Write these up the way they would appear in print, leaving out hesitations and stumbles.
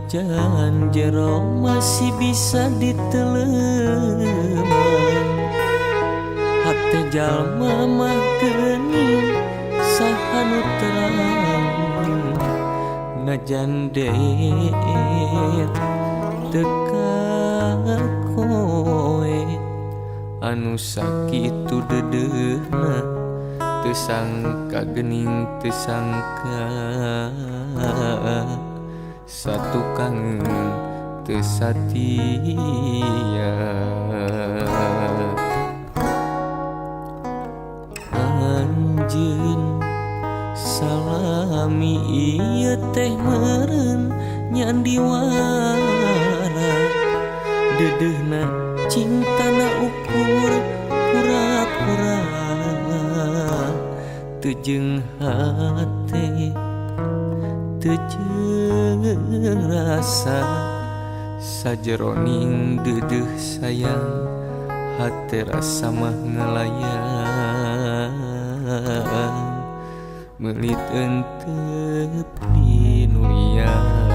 Najan jero masih bisa diteleman, hate jalma mah geuning saha nu terang. Najan deet teu kakoe anu sakitu deudeuhna, teu sangka geuning teu sangka satukangeun teu satia. Anjeun salami ieu teh meureun nyandiwara, deudeuhna cintana ukur pura-pura, teu jeung hate teu jeung rasa, sajeroning deudeuh sayang hate rasa mah ngalayang, meulit enteup di nuliang.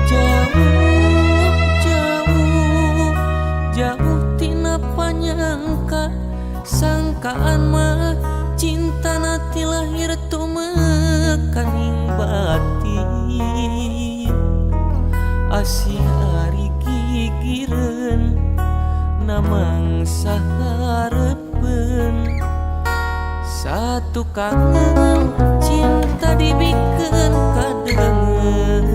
Jauh jauh jauh tina panyangka, sangkaan mah cintana ti lahir tumekaning batin, asih ari gigireun namangsa hareupeun, satu kangen cinta dibikeun kadeungeun.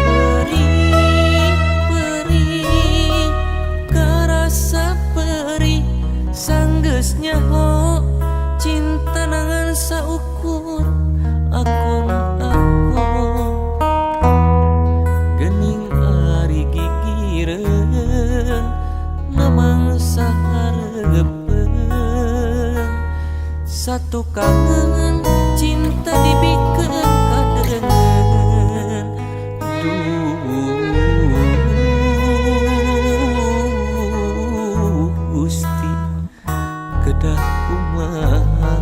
Perih perih karasa perih, sanggeus nyaho cinta nangan saukur akon akon, geuning ari gigireun namangsa hareupeun, satu kangen cinta dibikeun kadeungeun. Duh Gusti kedah kumaha.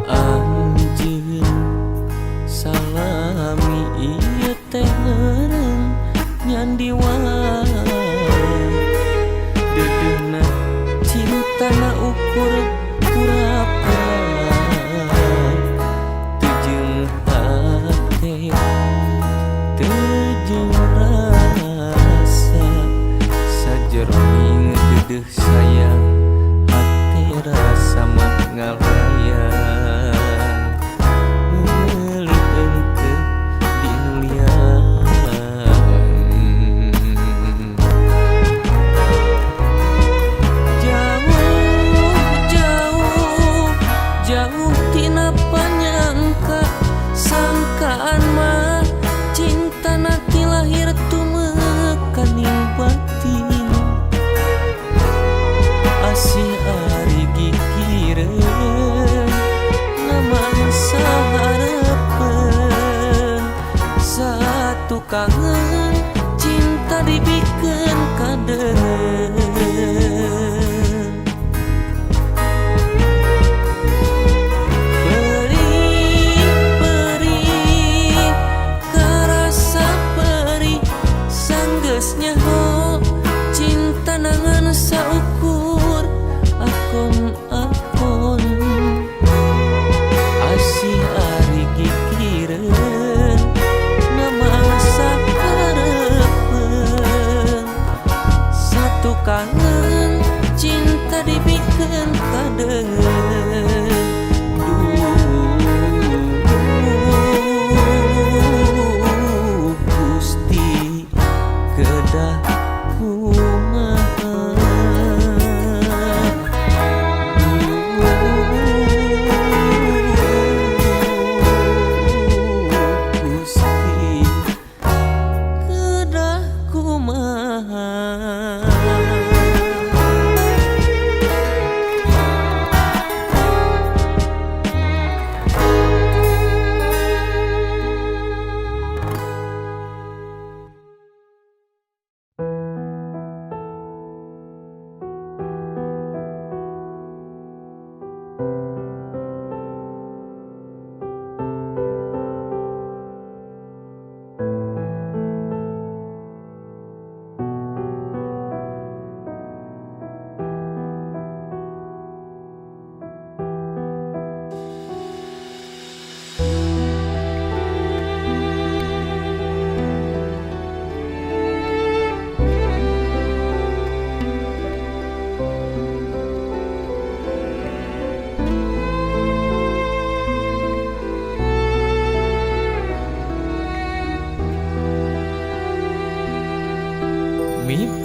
Anjeun salami ieu teh meureun nyandiwara, deudeuhna cintana ukur pura-pura, teu jeung hate teu jeung rasa, sajeroning deudeuh sayang hate rasa mah ngalayang, meulit enteup di nuliang. Jauh jauh jauh tina panyangka, sangkaan mah cintana ti lahir tumekaning batin, asih ari gigireun namangsa hareupeun, satu kangen cinta dibikeun kadeungeun. Perih perih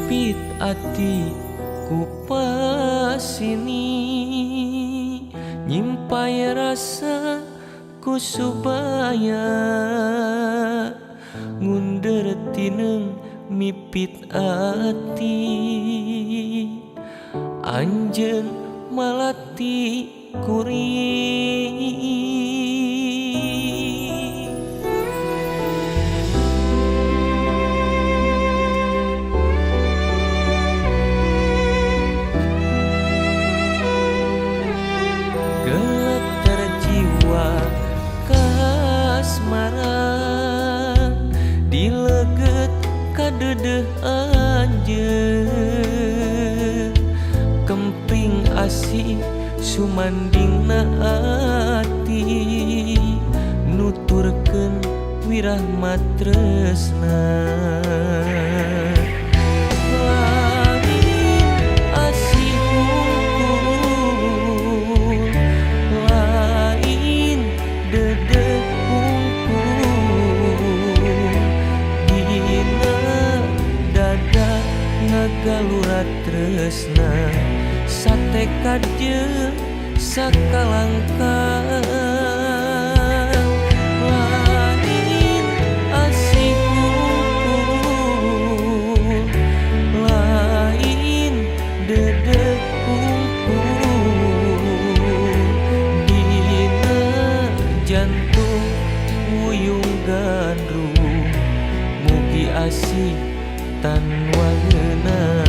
Mipit ati ku pasini nyimpai rasa ku subaya ngunder tineng mipit ati anjeun malati kuring. Getar jiwa kasmaran dileget kadedeh anjeun kemping asih sumandingna ati nuturkeun wirahma tresna. Lain asih hungkul lain dedeh hungkul dina dada ngagalura tresna satekad jeung sakalangkah. Lain asih hungkul lain dedeh hungkul dina jantung wuyung gandrung mugi asih tan wangeuna.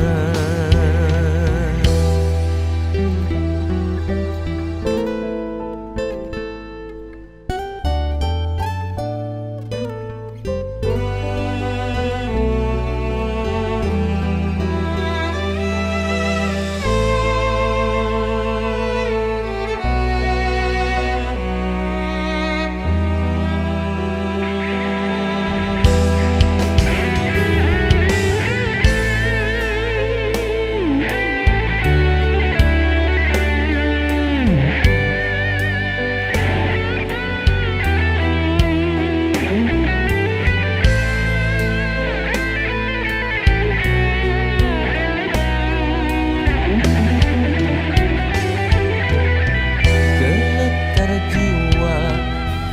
Getar jiwa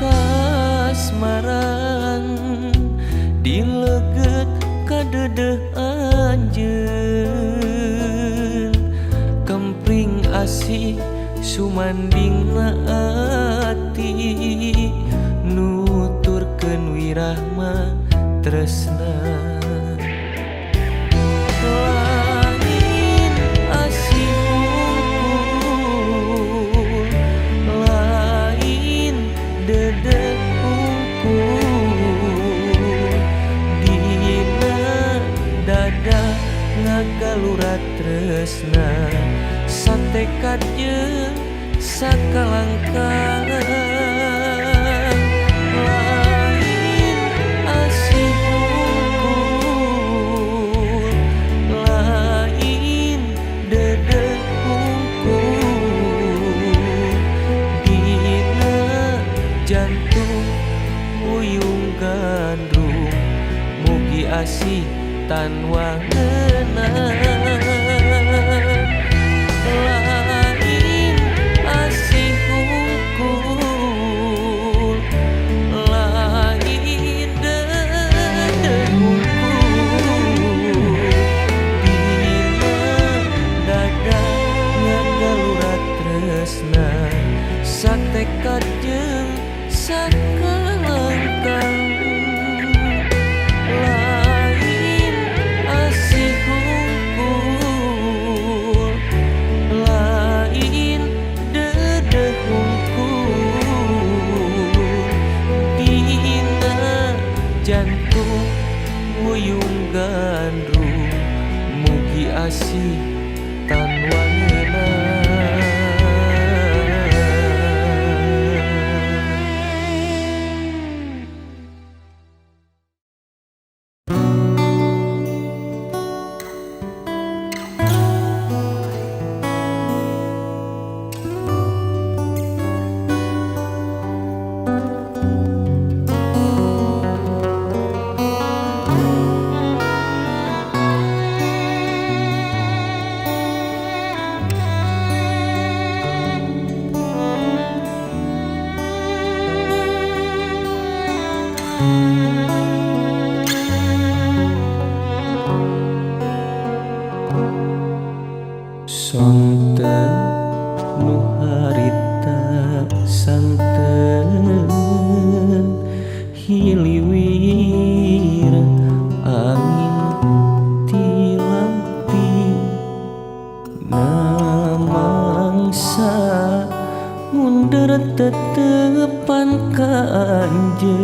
kasmaran dileget kadedeh anjeun kempring asih sumandingna ati nuturkeun wirahma tresna. Lain asih hungkul lain dedeh hungkul dina dada ngagalura tresna satekad jeung sakalangkah. Lain asih hungkul lain dedeh hungkul dina jantung wuyung gandrung mugi asih tan wangeuna. Lain asih hungkul lain dedeh hungkul dina dada ngagalura tresna satekad jeung sakalangkah. Lain asih hungkul lain dedeh hungkul dina jantung wuyung gandrung mugi asih tan wangeuna.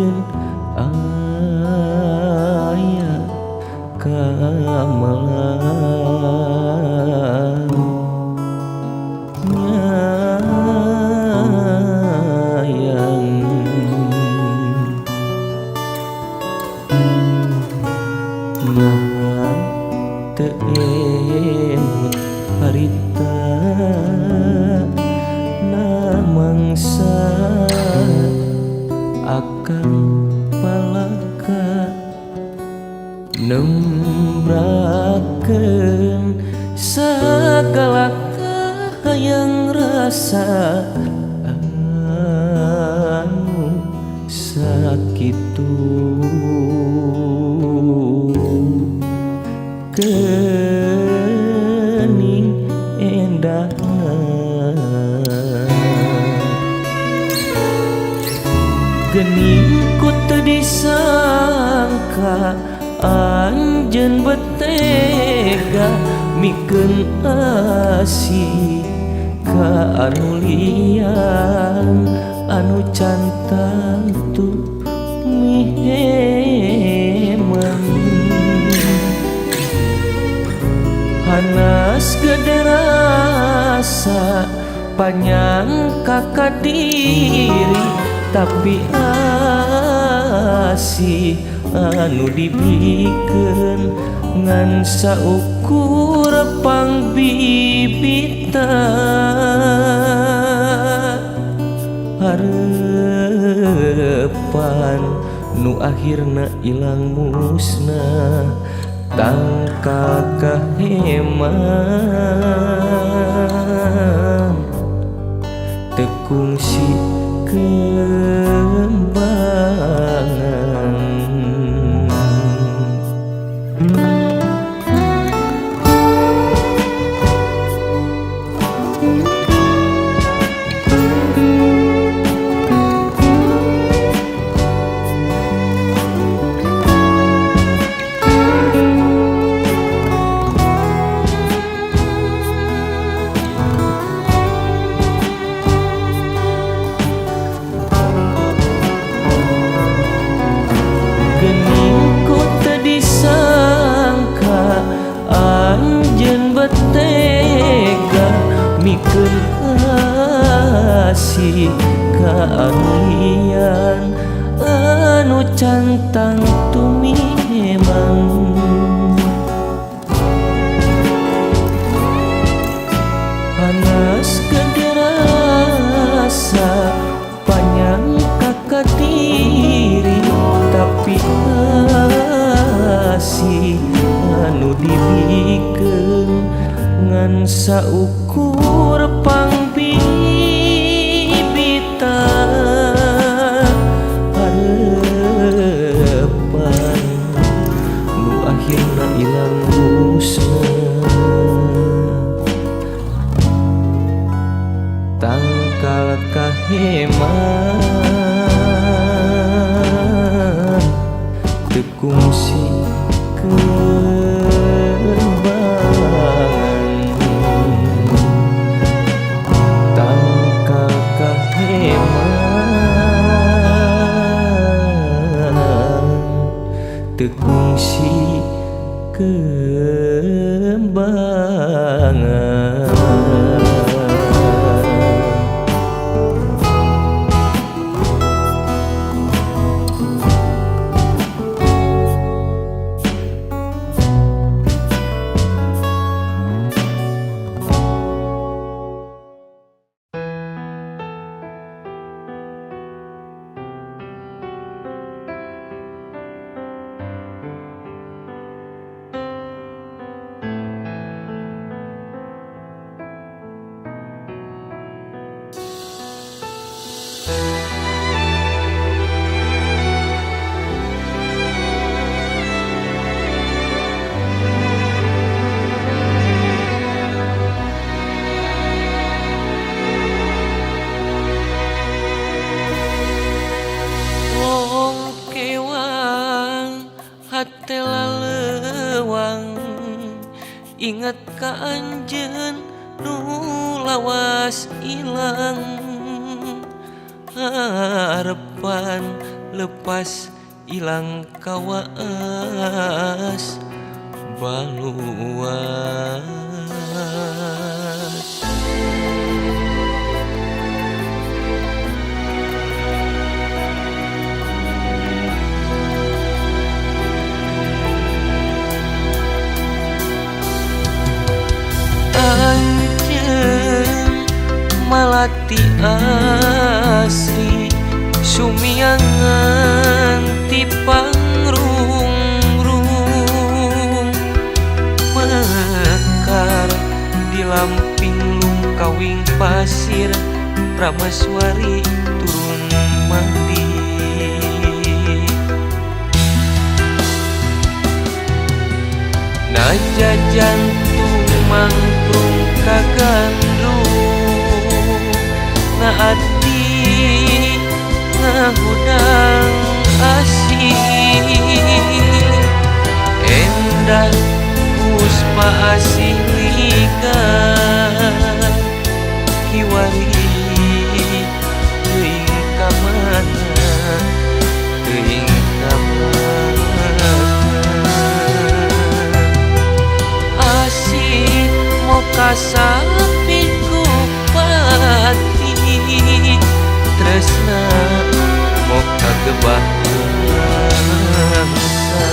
anjeun aya kamalang nyayang. Naha teu emut harita na mangsa akang palaka nembrakeun sagala kahayang rasa anu sakitu geuning endahna. Geuning ku teu disangka anjeun betega mikeun asih ka anu lian anu can tangtu miheman. Hanas gede rasa panyangka ka diri tapi asih anu dibikeun ngan saukur pangbibita. Harepan nu akhirna ilang musnah tangkal kaheman teu kungsi kembangan. Geuning ku teu disangka anjeun betega mikeun asih ka anu lian anu can tangtu miheman. Hanas gede rasa panyangka ka diri tapi asih anu dibikeun ngan saukur pangbibita. Harepan nu akhirna ilang musnah tangkal kaheman teu kungsi kembangan. Tangkal kaheman teu kungsi kembangan. Ingat ka anjeun nu lawas ilang, harapan Lepas ilang kawaas baluas. Anjeun malati asri sumiangan ti pangrung-rung mekar di lamping lungkawing pasir prameswari turun mandi. Naja jantung mangprung kagandrung na ati ngahudang asih endah puspa asih ligar kiwari teuing ka mana teuing ka mana asih moka sapi ku pati tresna moka gebah mangsa.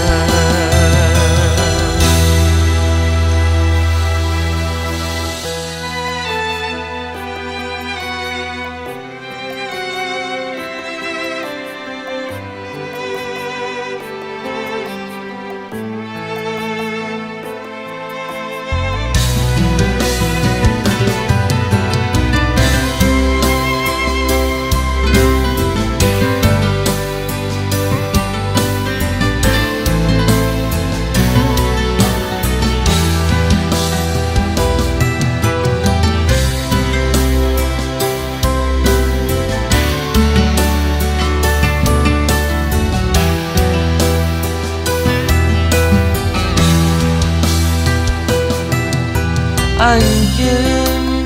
Anjeun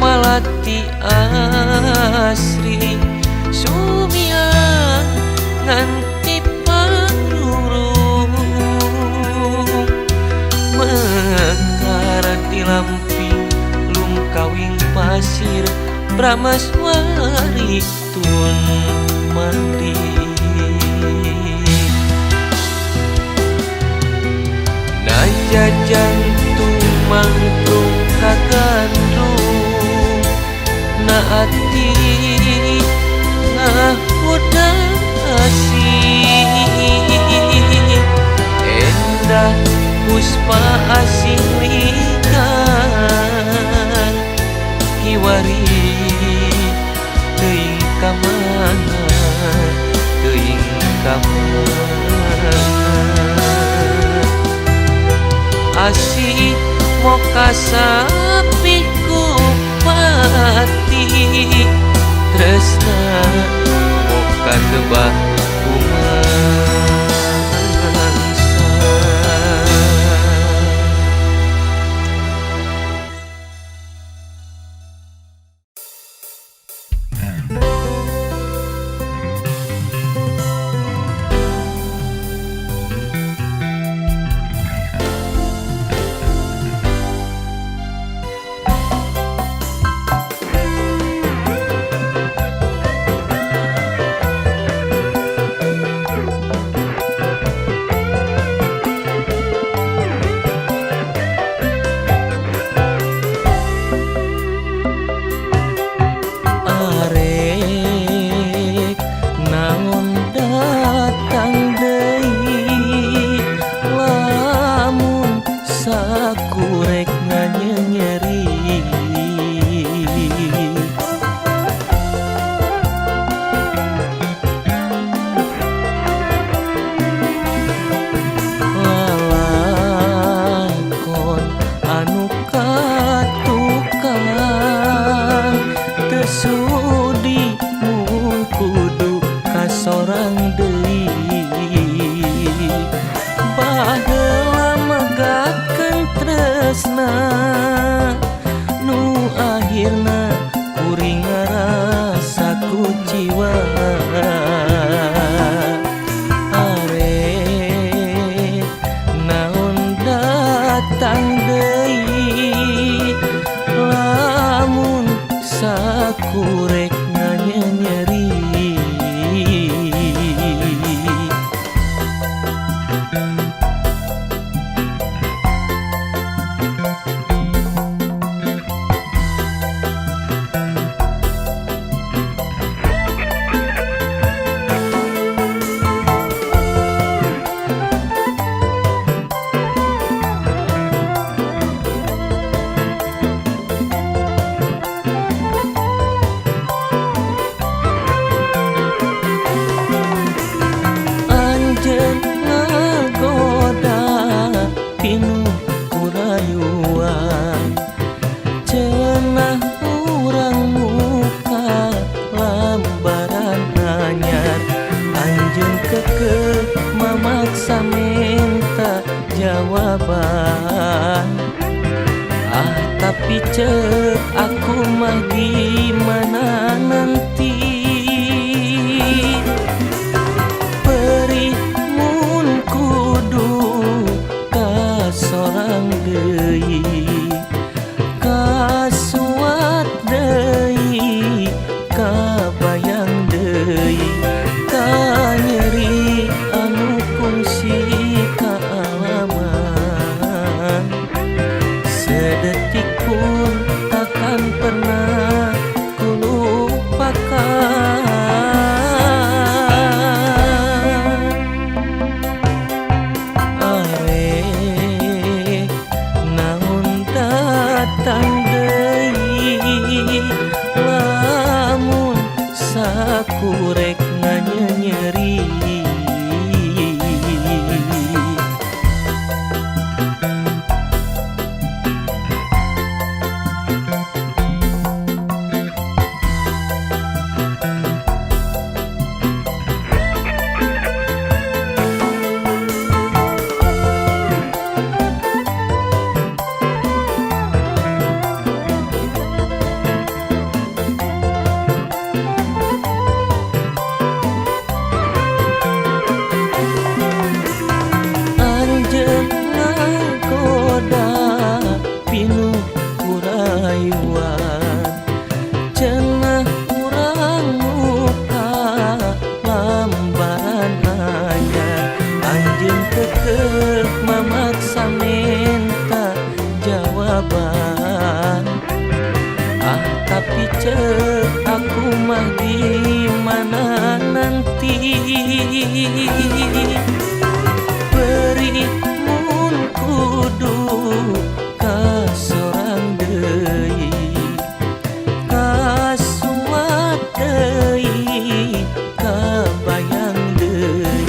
malati asri sumiang nganti pangrung mekar di lamping lungkawing pasir prameswari tun mandi. Naja jantung mangprung kagandrung na ati ngahudang asih endah puspa asih ligar kiwari teuing ka mana teuing ka mana asih moka sapi ku pati tresna moka gebah kumangsa. Akhirna kuring ngarasa kuciwa. Anjeun kekeh mamaksa minta jawaban. Ah tapi cek aku mah gimana nanti. Perih mun kudu ka sorang deui, kasuat deui, kabayang deui, ka nyeri anu kungsi kaalaman. Sedetik pun takkan pernah kulupakan. Are naon datang deui lamun sakurek nyeri. Anjeun ngagoda pinuh kurayuan, cenah urang muka lambaran anyar. Anjeun kekeh mamaksa minta jawaban. Ah tapi cek aku mah gimana nanti. Perih mun kudu ka sorang deui, kasuat deui, kabayang deui,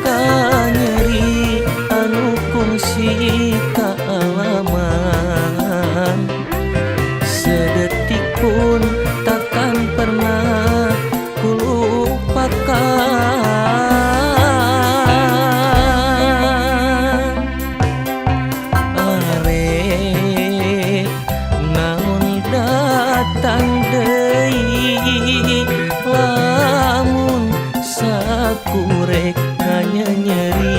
ka nyeri anu kungsi kaalaman. Sedetik pun takkan pernah kulupakan. Are naon datang deui lamun sakurek nyeri.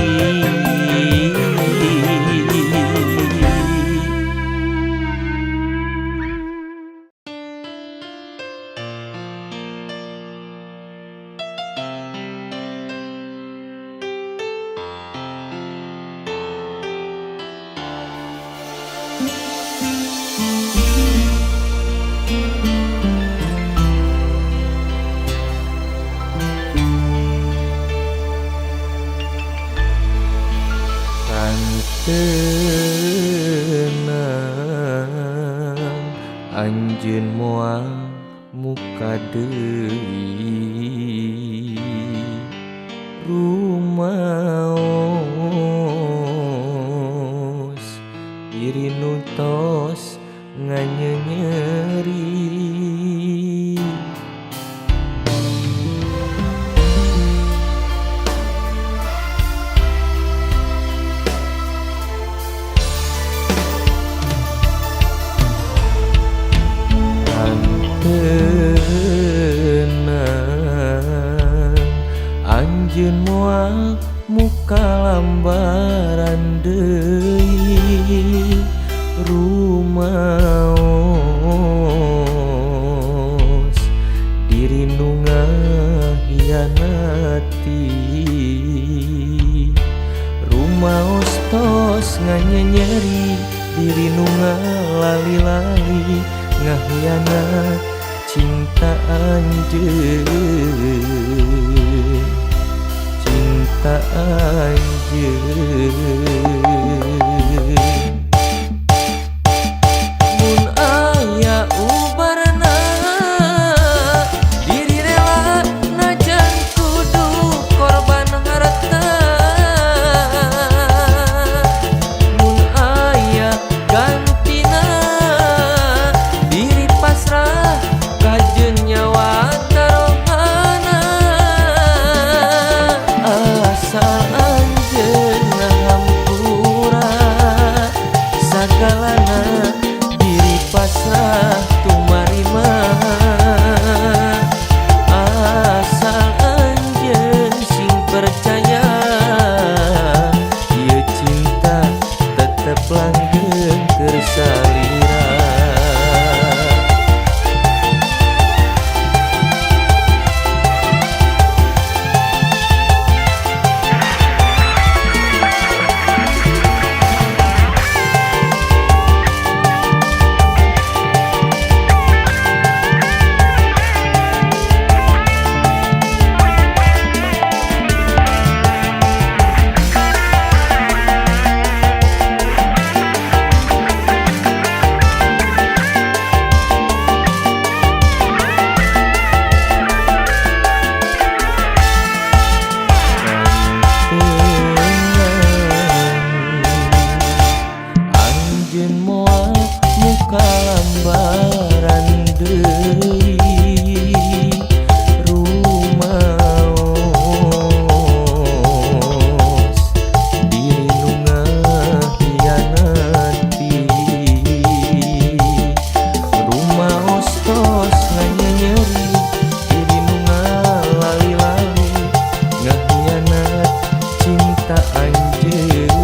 Tenang anjeun moal muka deui, rumaos diri nu tos nganyenyeri. Tenang anjeun moal muka lambaran deui, rumaos diri nu ngahianati. Rumaos tos nganyenyeri diri nu ngalali-lali ngahianat cinta anjeun, cinta anjeun. Mun aya ubarna diri rela najan kudu korban harta. Mun aya gantina diri pasrah kajeun nyawa tarohana. percaya ieu cinta tetep langgeng keur salira. Anjeun moal muka lambaran deui rumaos diri nu ngahianati rumaos tos nganyenyeri diri nu ngalali-lali ngahianat cinta anjeun.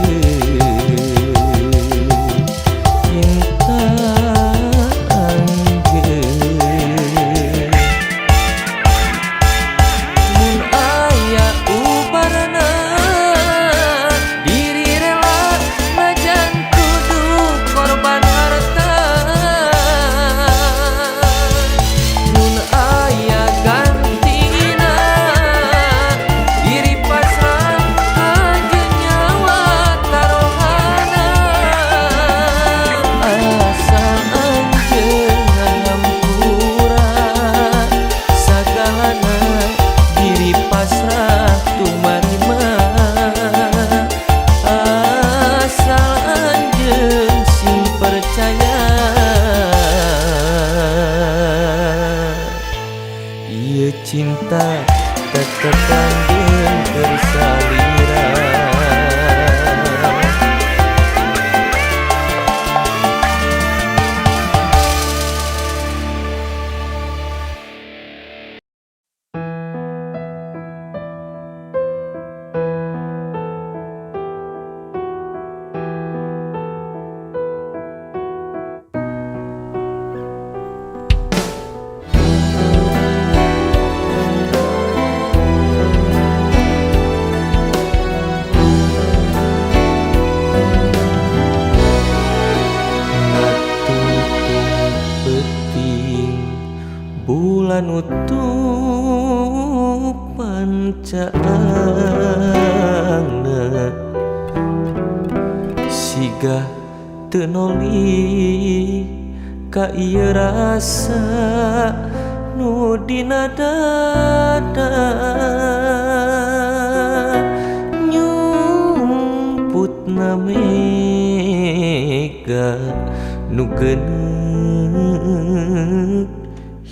Cinta anjeun mun aya ubarna diri rela najan kudu korban harta mun aya gantina diri pasrah anjeun nyawa taruhana asal anjeun ngampura sagalana diri pasrah tumarima asal anjeun sing percaya ieu cinta tetep langgeng keur salira. Natungtung peuting bulan utuh pancaangna siga teu noli ka ieu rasa nu dina dada nyumputna mega nu geuneuk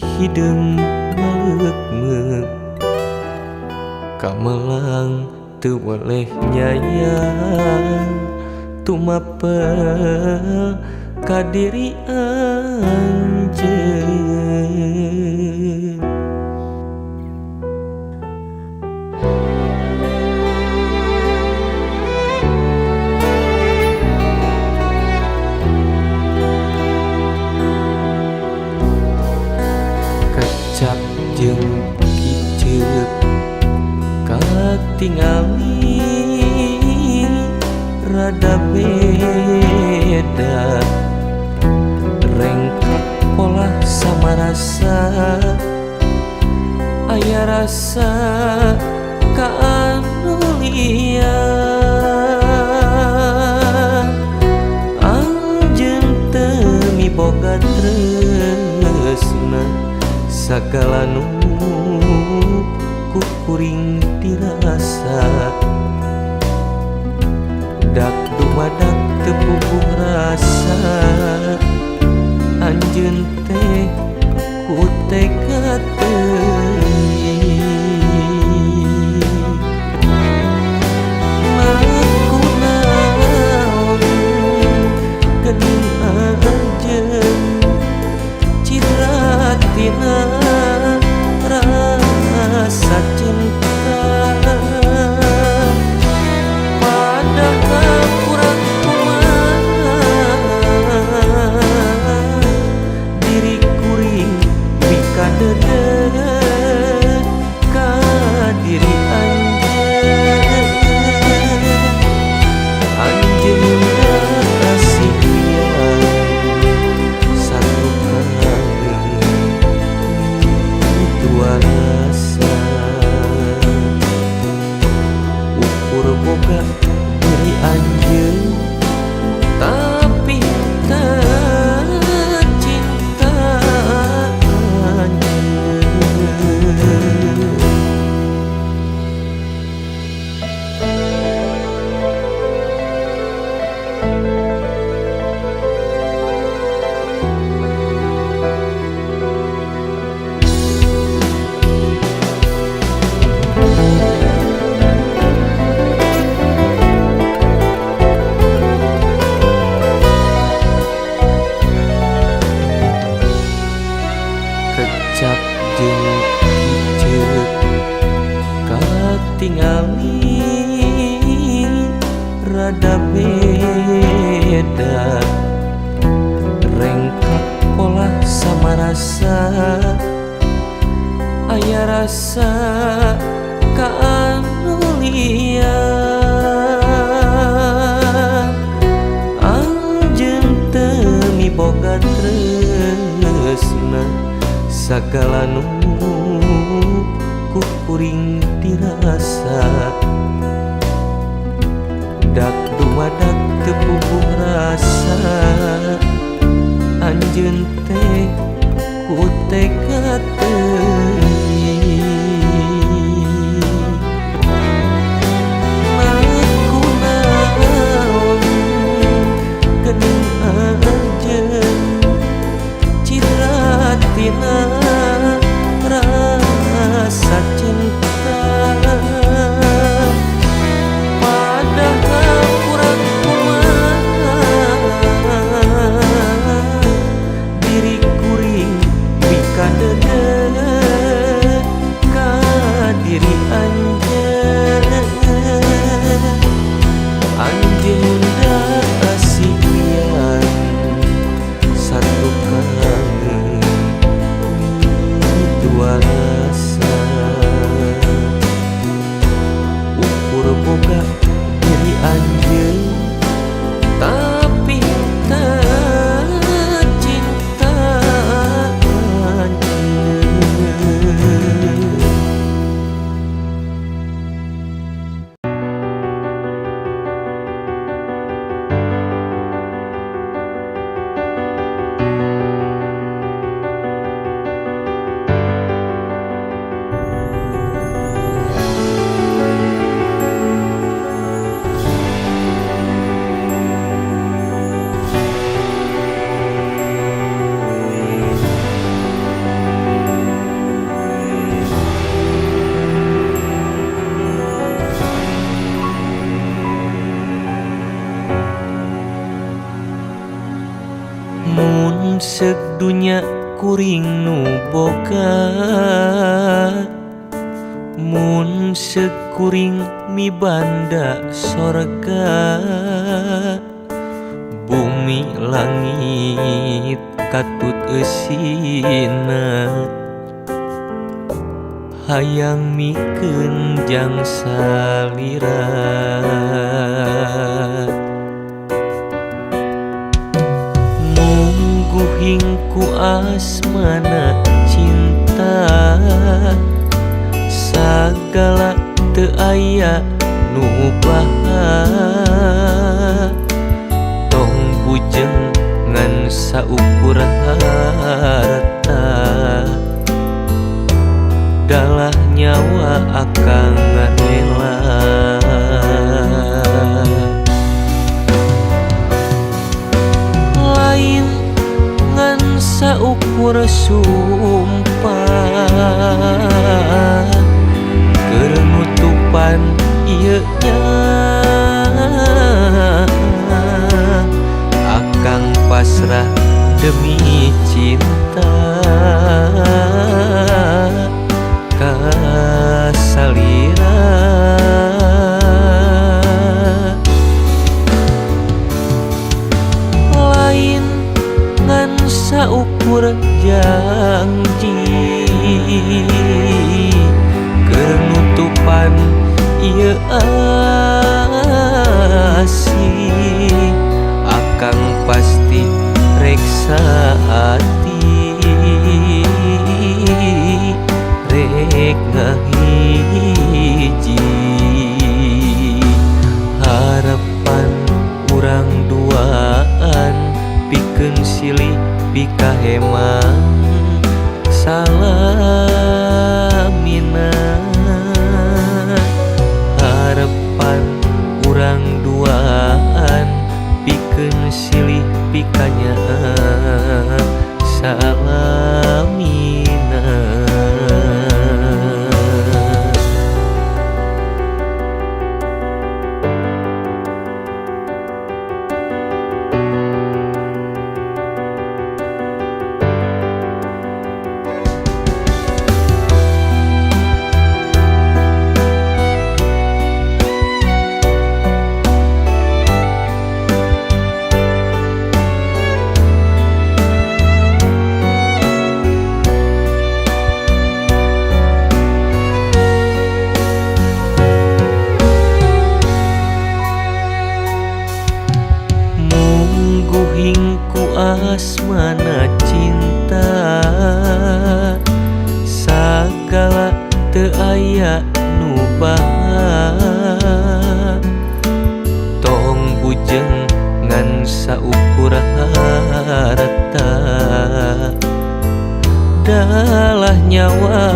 hideung maleukmeuk kamelang teu weleh nyayang tumapel ka diri anjeun. Kecap jeung kiceup katingali rada beda rengkak pola sama rasa aya rasa ka anu lian anjeun teu miboga tresna sagala nu ku kuring dirasa dak dumadak teu puguh rasa anjeun teh ku tega teuing. Ku naon geuning anjeun cidra tina rasa cinta. katingali rada beda rengkak pola sama rasa aya rasa ka anu lian anjeun teu miboga tresna sagala nu ku kuring dirasa dak dumadak teu puguh rasa anjeun teh ku tega teuing kunaon geuning anjeun citra tina rasa cinta padahal kurang kumaha diri kuring mikadeudeuh ka diri anjeun anjeun da asih lian satu kangen dua rasa ukur boga diri anjeun tapi teu cinta anjeun. Mun seuk dunya kuring nu boga mun seuk kuring mibanda sorga bumi langit katut eusina hayang mikeun jang salira mungguhing ku asmana cinta sagala teu aya nu baha tong bujeng ngan saukur harta dalah nyawa akang ngarela lain ngan saukur sumpah keur nutupan ieu nya akang pasrah demi cinta ka salira lain ngan saukur janji keur nutupan ieu asih akang pasti reksa ati rek ngahiji harapan urang duaan pikeun silih pikaheman salamina harapan urang duaan pikeun silih pikanyaah salamina. asmana cinta sagala teu aya nu baha tong bujeng ngan saukur harta dalah nyawa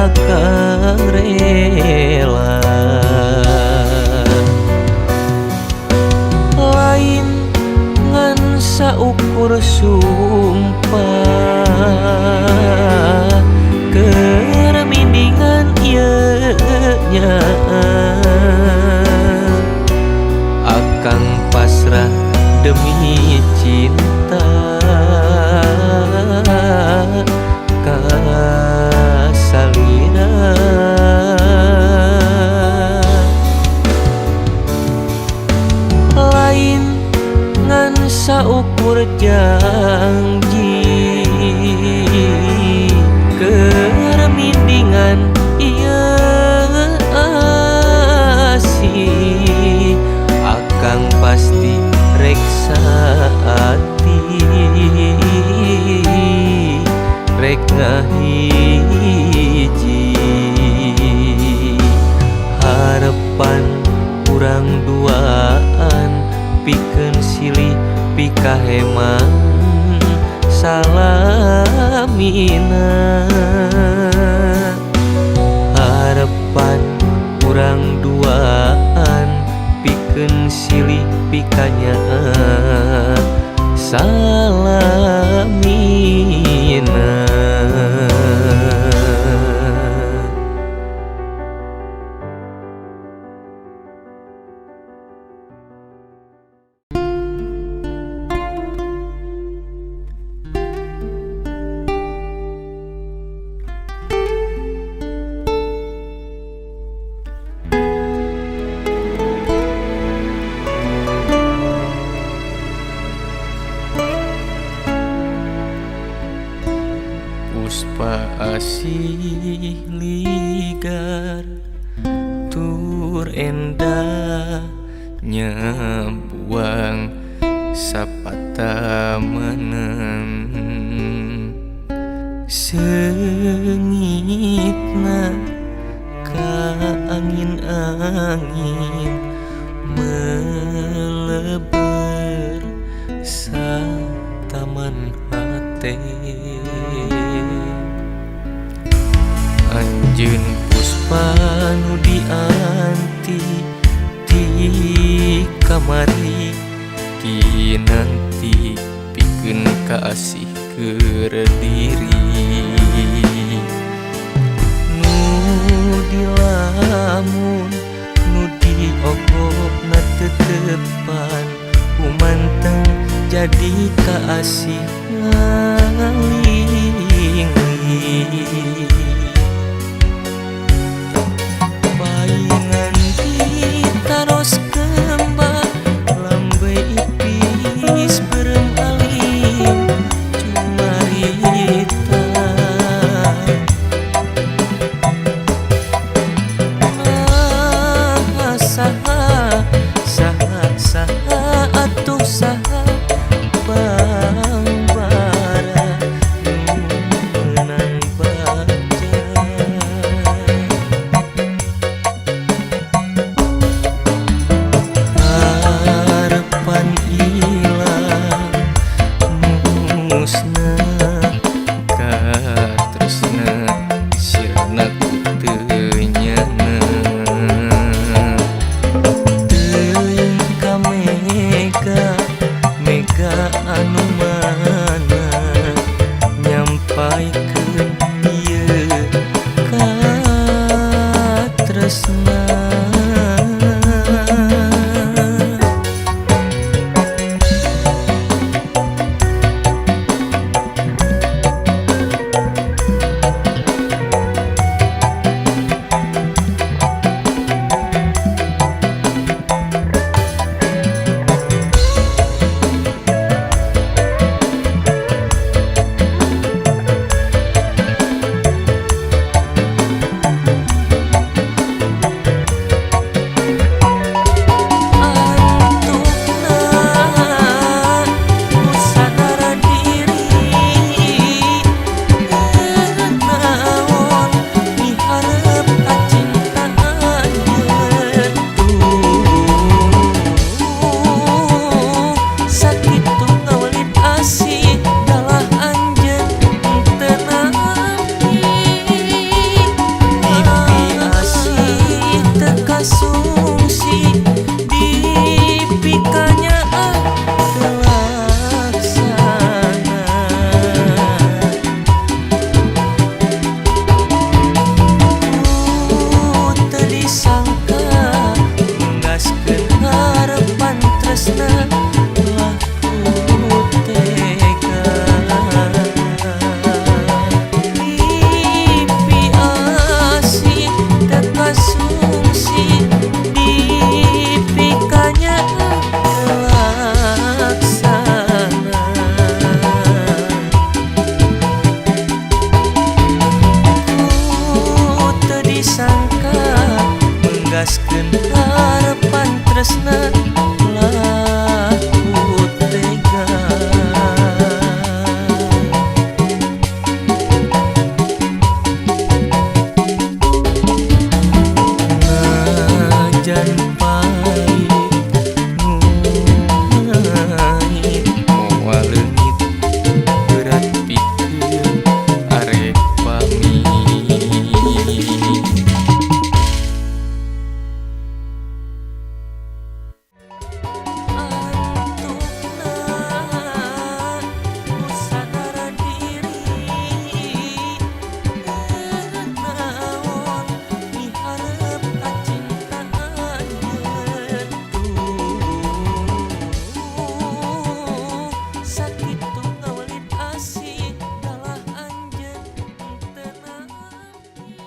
akang rela lain ngan saukur sumpah keur mindingan ieu nya akang pasrah demi cinta ka salira lain ngan saukur janji keur mindingan ieu asih akang pasti rek saati rek ngahiji harepan urang duaan pikeun silih pikaheman salamina harepan urang duaan pikeun silih pikanyaah salamina. Puspa asih ligar tur endah nyebuang sapatamanan seungitna ka angin-angin meleber sataman hate. Anjeun Puspa nu dianti ti kamari kinanti pikeun kaasih keur diri nu dilamun nu diogokna tetepan humanteng jadi kaasih ngaling-ling. Paingan ditaros kembang lambe ipis berem alim cumarita nah saha saha saha atuh saha pangbara nu meunang baca. Harapan tresna lah ku tega. Najan pahit ngait moal leungit berat pikeun arek pamit. Antukna nu sadar diri naon miharep kacinta anjeun tuh sakitu ngawelid asih dalah anjeun teu nampi.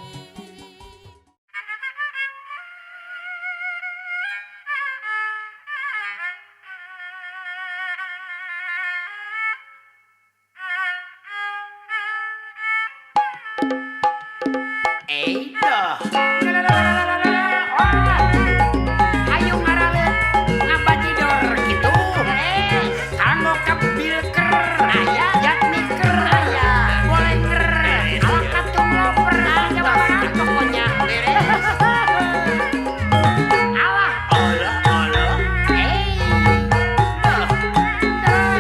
Eidah. Ayo ngaraleut ngabajidor kitu. Kanggo kebilker aya, jatmiker aya, bolenger, ala katung loper Jawa Barat pokoknya. Beres. Alah, alah, alah. Eh. Dah. Dah.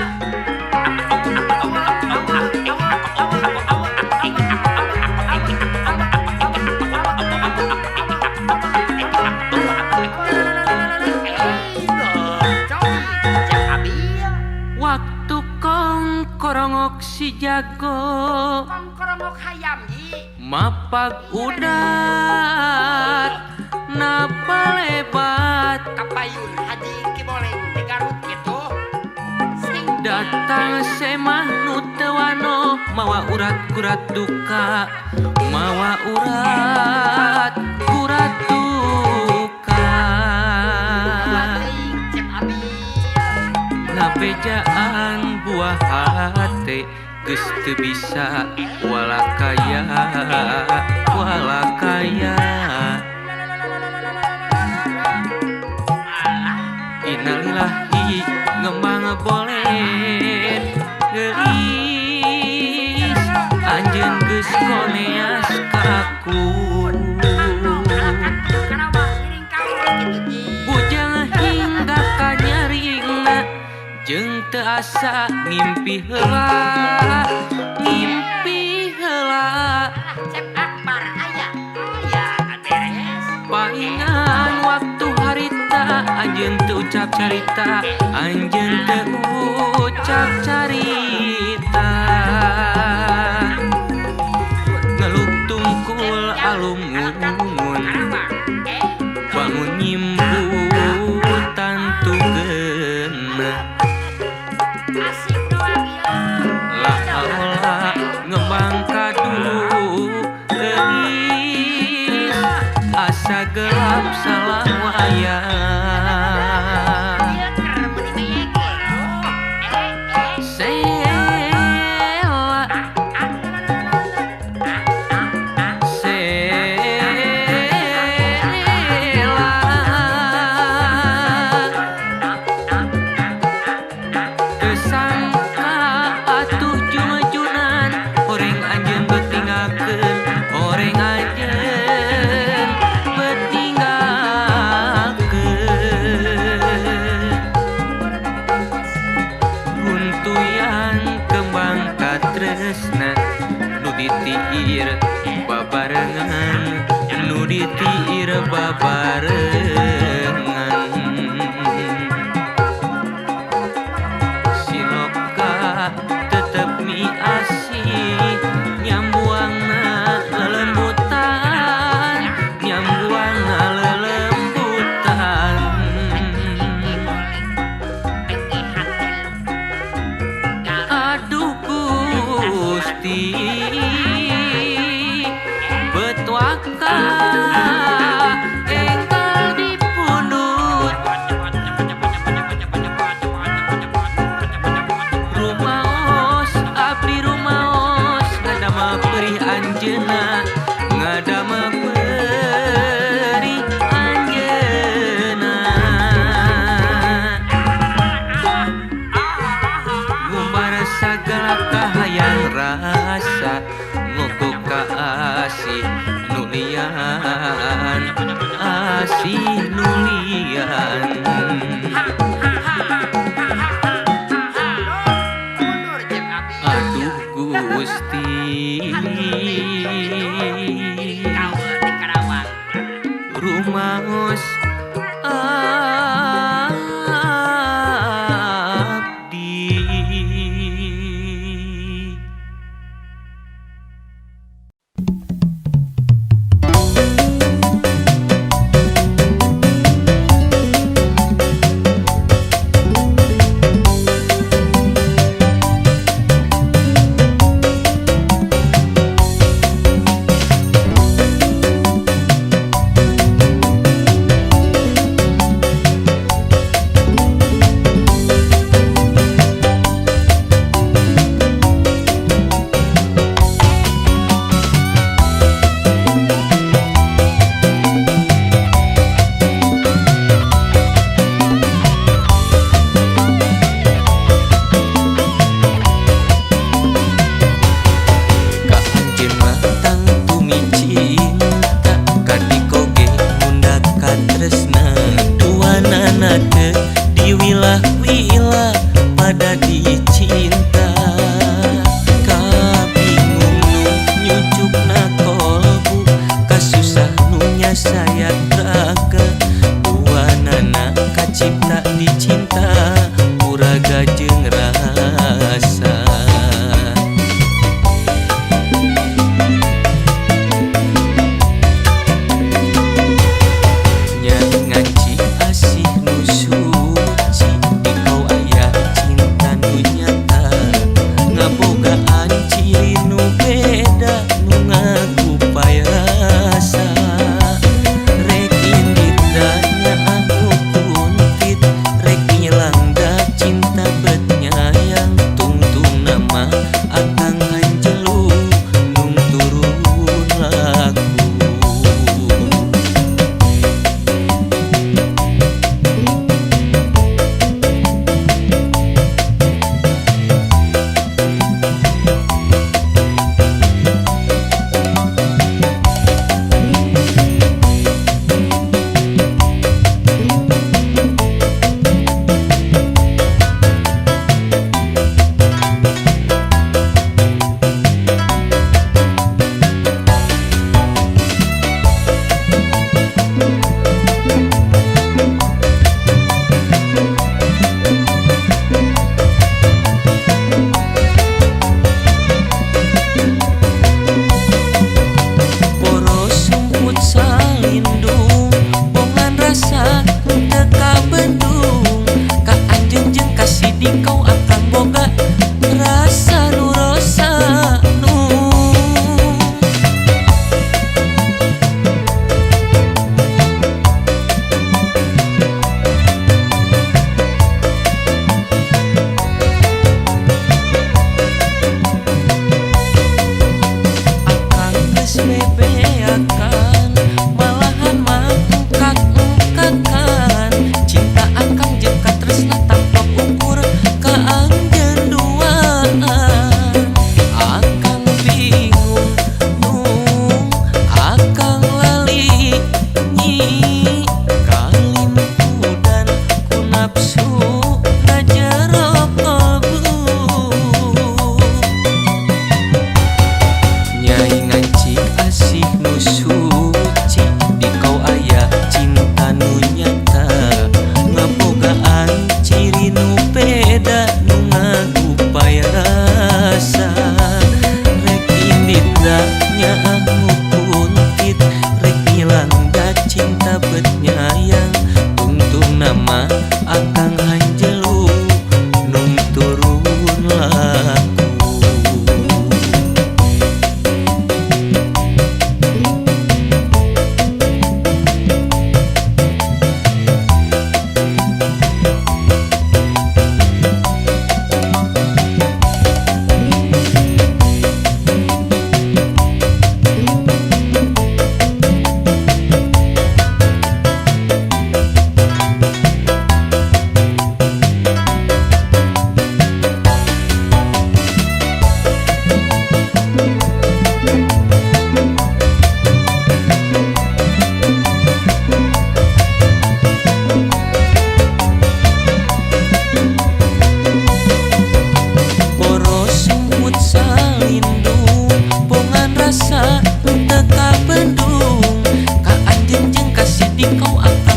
Waktu kong korongok si jago mapag udat napa lebat datang semah nu teu wano mawa urat-kurat duka mawa urat-kurat duka ngabejaan buah hate geus teu bisa walakaya walakaya. Innalillahi ngembang bolet geulis anjeun geus koneas ka aku. Bujang hingga kanyaringna jeung teu asa ngimpi heula ngimpi heula. Paingan waktu harita anjeun teu ucap carita anjeun teu ucap carita ngeluk tungkul alum-umun bangun nyimbutan tugeuna la haula ngembang kadu geulis asa gelap salawaya. Sela sela kesangka atuh jumajunan horeng anjeun betinggalkeun horeng anjeun betinggalkeun runtuyan kembang katresna nu ditiir babarengan nu ditiir babarengan siloka tetep miasih nyambuangna lelembutan nyambuangna lelembutan. Aduh Gusti betuaka enggal dipilih. Kos abdi. Ka anjeun mah tangtu micinta, kadiko ge munda katresna. Duanana teu diwilah-wilah pada dicinta. Kabingung nu nyucukna kolbu, kasusah nu nyasayat raga. Duanana kacipta dicinta, puraga jeung rasa. Nya.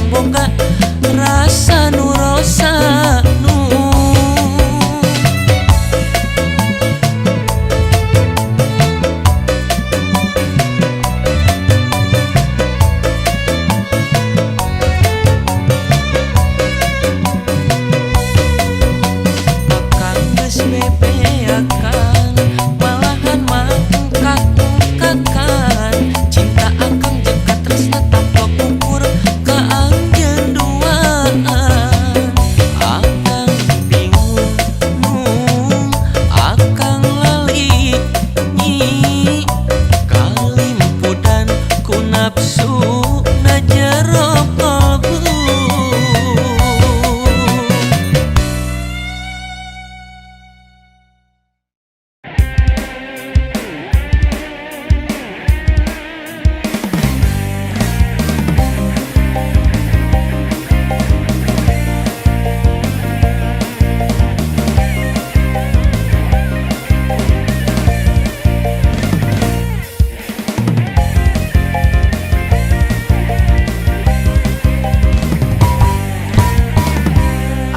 boga rasa nu rosa nu. Akang geus bebeakan malahan mah engkak-engkakan cinta akang jeung katresna tanpa ukur ka anjeun duaan. Akang bingung nung akang lali nyi kalimpudan ku nafsu na jero kalbu.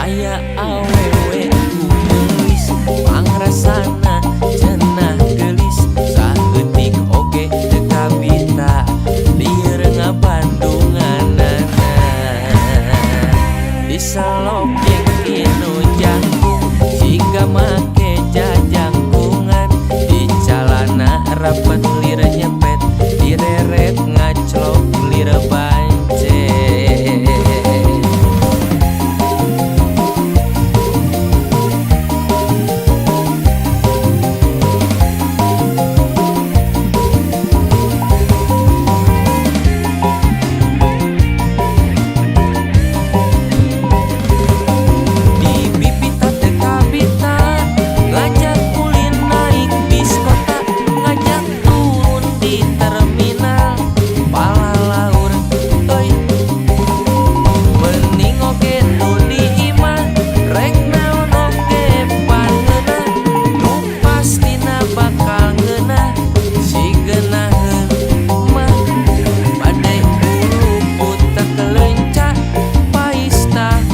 Aya awewe geulis pangrasana cenah geulis saeutik oge teu kabita lieur ngabandunganana disalokeng tinu jangkung siga make jajangkungan di calana rapet lir nyepet direret ngaclok lir bancet. Di bibita teu kabita ngajak ulin naik bis kota ngajak turun di terminal palalaur euy mending oge nu di imah rek naon oge pangeunah nu pastina bakal ngeunah si geunaheun mah bade luput teu kelenca pais tahu.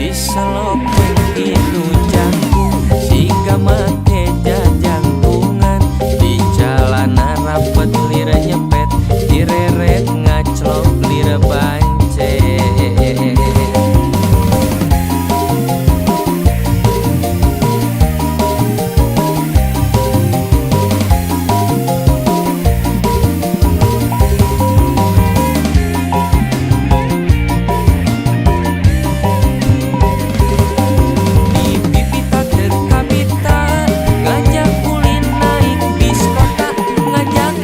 Disalokeng tinu jangkung siga make jajangkungan di calana rapet lir nyepet direret ngaclok lir bancet. Di bibita teu kabita ngajak ulin naik bis kota ngajak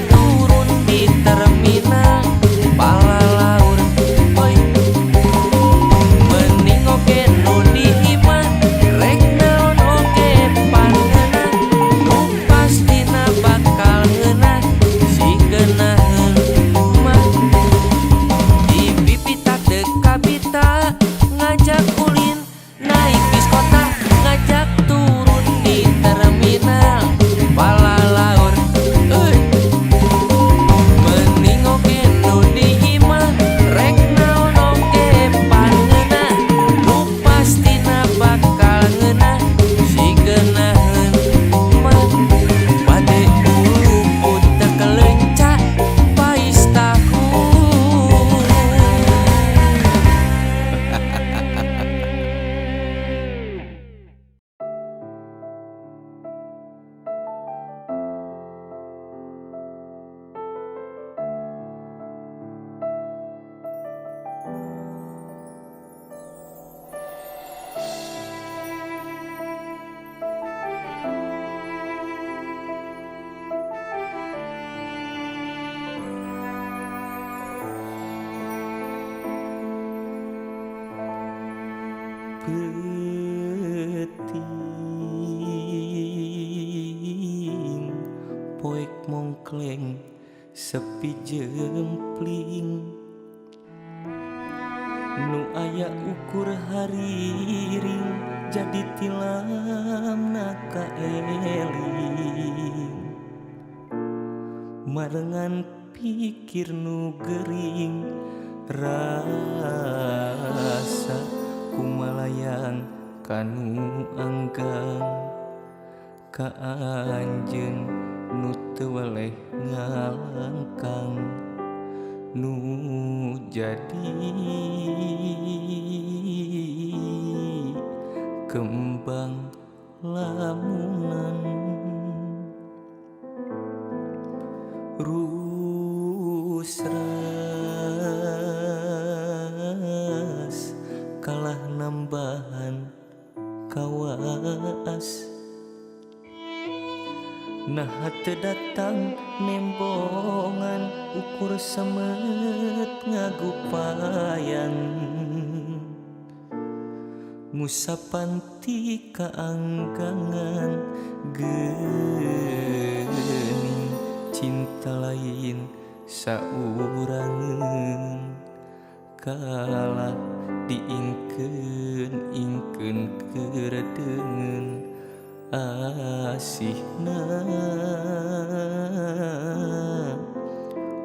mengkleng sepi jempling nu aya ukur hariring jadi tilamna kaeling marengan pikir nu gering rasa kumalayang kanu anggang ka anjeun nu teu weleh ngalangkang nu jadi kembang lamunan rusras kalah nambahan kawaas nah teu datang nembongan ukur semet ngagupayan ngusapan ti kaanggangan geuning cinta lain saurangeun kalah diingkeun-ingkeun keur deungeun asihna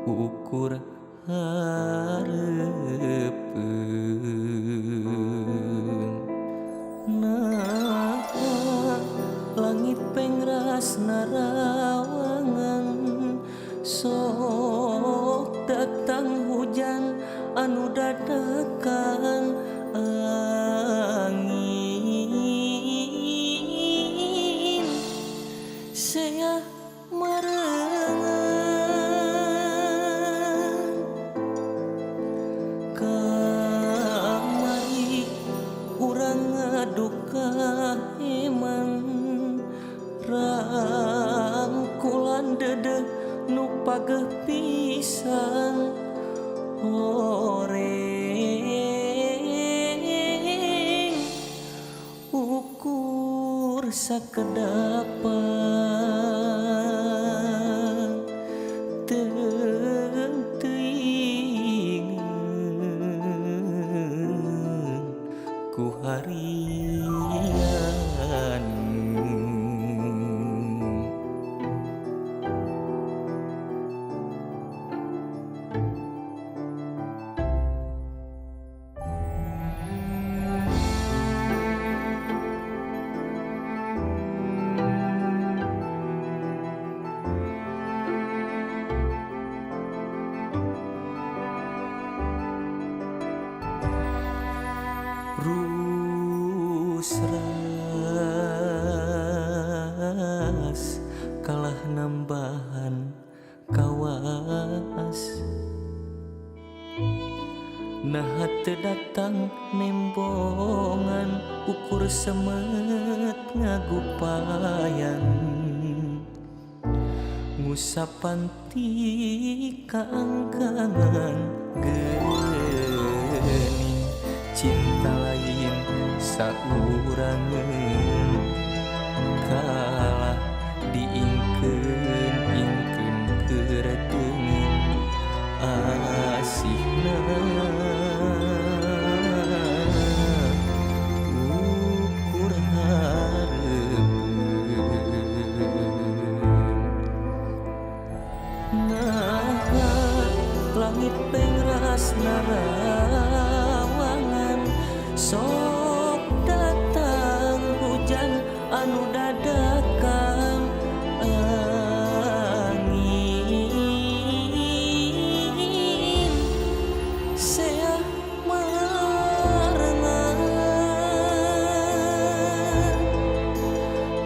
ukur hareupeun nah langit pengras narawangan sok datang hujan anu dadakan angin saya marengan kamari urang ngaduka heman rangkulan dedeh nu pageh pisan horeng ukur sakedapan teuing ku harian. Rusras kalah nambahan kawaas nah teu datang nembongan ukur semet ngagupayan ngusapan ti kaangkangan geuning cinta lain saurangeun kalah diingkeun-ingkeun keur deungeun asihna ukur hareupeun nah langit pengras narawangan sok datang hujan anu dadakan angin sea marengan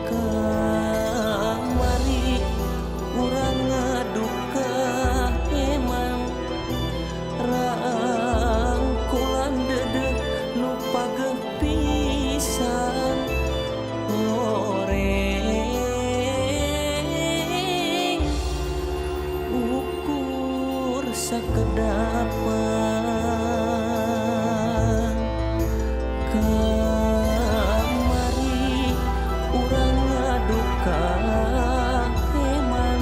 kamari urang ngaduka heman rangkulan dedeh nu pageh pisan horeng ukur sakedapan kamari urang ngaduka heman.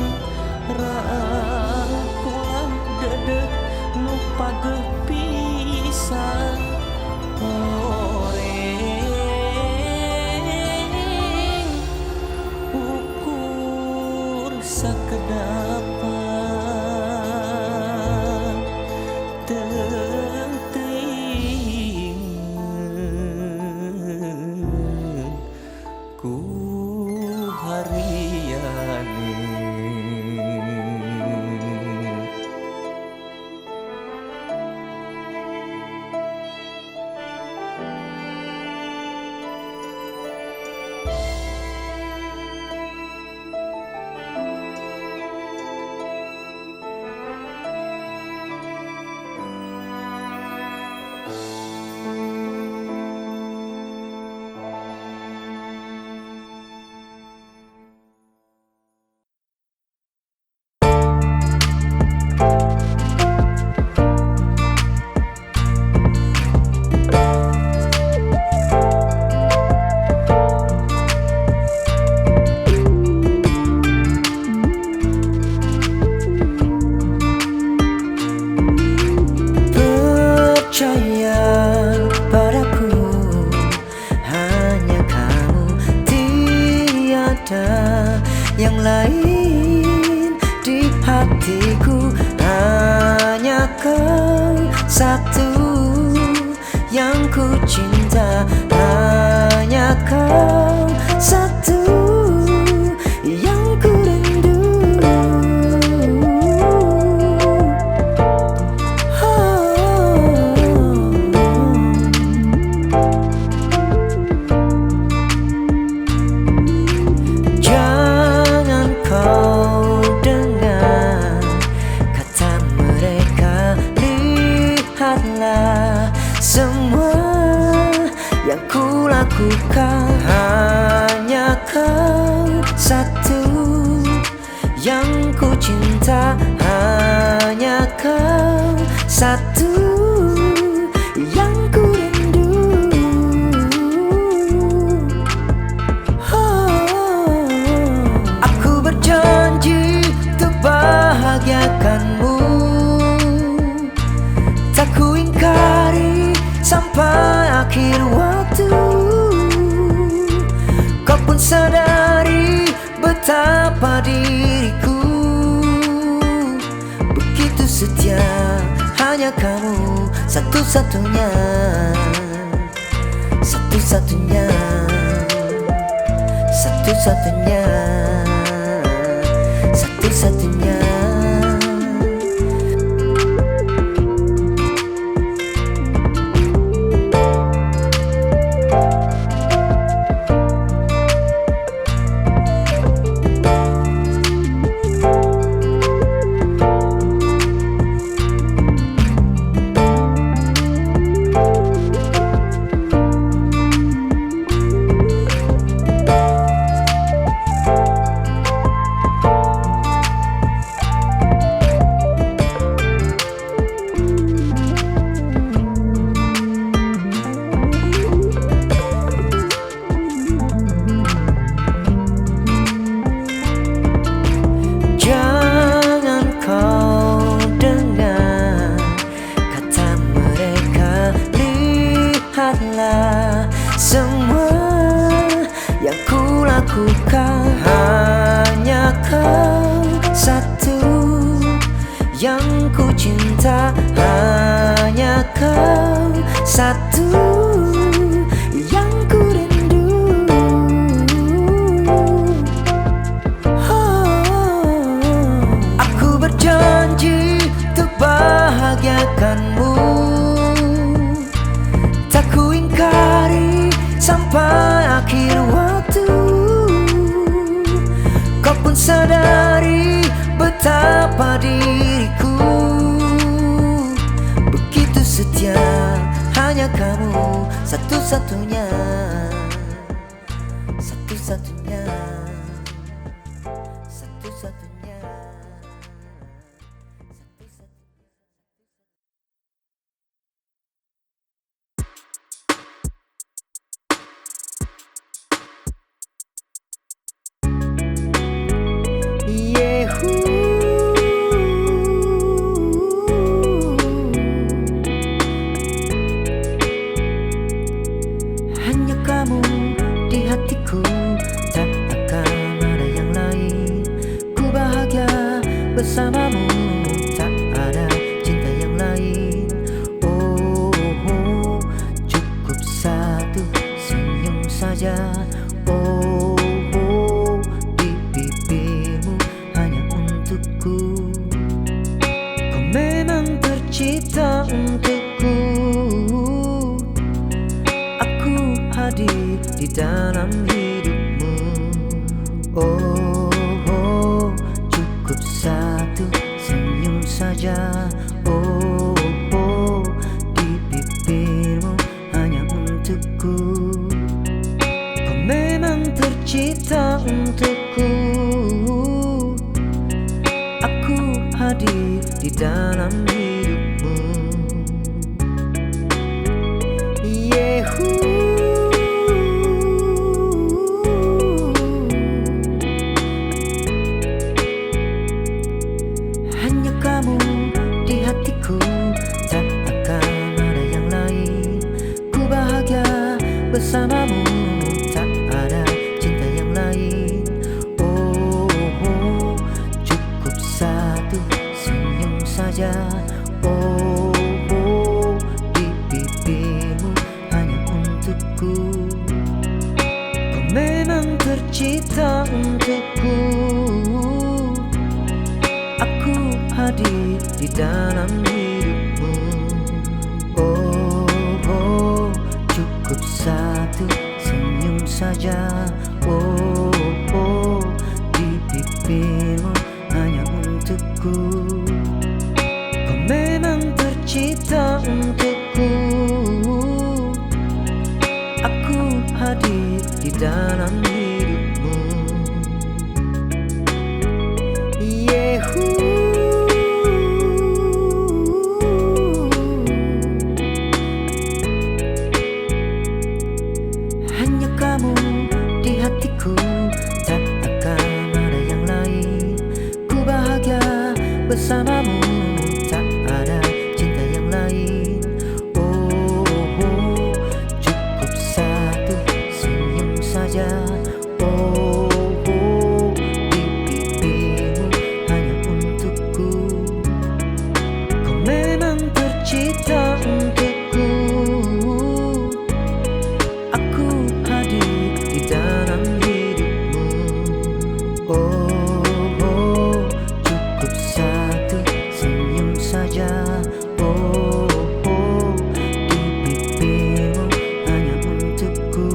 satu yang ku cinta, hanya kau satu yang ku rindu. Oh. Jangan kau dengar kata mereka, lihatlah semua yang ku lakukan. Hanya kau satu yang ku cinta, hanya kau satu yang ku rindu. Oh, aku berjanji untuk bahagiakanmu, tak ku ingkari sampai akhir waktu. Kau pun sadari betapa diriku begitu setia, hanya kamu satu-satunya, satu-satunya, satu-satunya, satu-satunya. Jangan kau dengar kata mereka, lihatlah semua yang ku lakukan. Hanya kau satu yang ku cinta, hanya kau satu yang ku rindu. Oh, aku berjanji untuk bahagiakanmu, tak ku ingkari sampai akhir waktu. Kau pun sadari betapa diriku begitu setia, hanya kamu satu-satunya, satu-satunya, satu-satunya, satu-satunya. Yehu, hanya kamu di hatiku, tak akan ada yang lain. Ku bahagia bersamamu, tak ada cinta yang lain. Oh, oh, cukup satu senyum saja. Oh, oh, di bibirmu hanya untukku. Kau memang tercipta untukku. Aku hadir di dalam hidupmu. Oh, oh, cukup satu senyum saja. Oh, oh, di bibirmu hanya untukku. Kau memang tercipta untukku. Aku hadir di dalam hidupmu. Yehu, hanya kamu di hatiku, tak akan ada yang lain. Ku bahagia bersamamu, tak ada cinta yang lain. Oh, oh, cukup satu senyum saja. Oh, oh, tercipta untukku. Aku hadir di dalam hidupmu. Oh, oh, cukup satu senyum saja. Oh, oh, di bibirmu hanya untukku. Kau memang tercipta untukku. Aku hadir di dalam hidupmu. Yehu. Hanya kamu di hatiku, tak akan ada yang lain. Ku bahagia bersamamu, tak ada cinta yang lain. Oh, oh, cukup satu senyum saja. Oh, oh, di bibirmu hanya untukku. Kau memang tercipta untukku. Aku hadir di dalam hidupmu. Oh, oh, cukup satu senyum saja. Oh, oh, di bibirmu hanya untukku.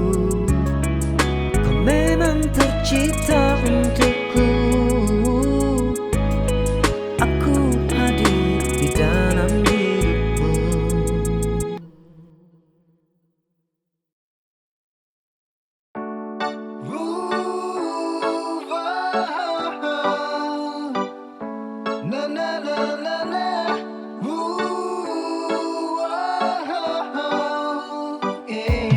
Kau memang tercipta untukku. Aku hadir di dalam hidupmu. Na na na na na. Ooh, oh, yeah.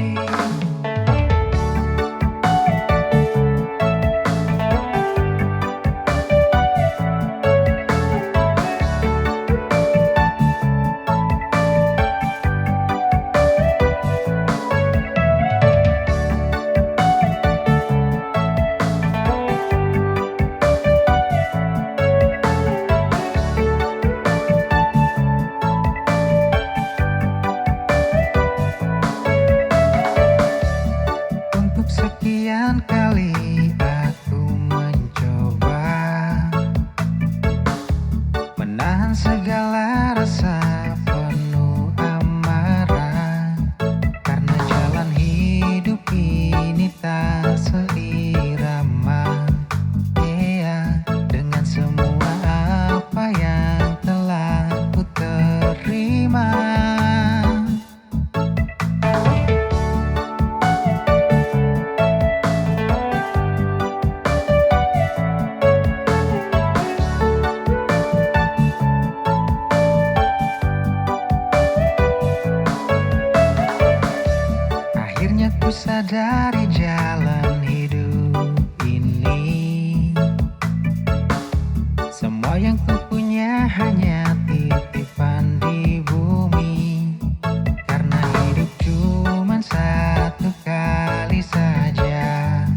Untuk sekian kali aku mencoba menahan segala rasa penuh amarah, karena jalan hidup ini tak seirama. Iya, dengan semua apa yang telah ku terima. Akhirnya ku sadari jalan hidup ini, semua yang ku punya hanya titipan di bumi. Karena hidup cuma satu kali saja.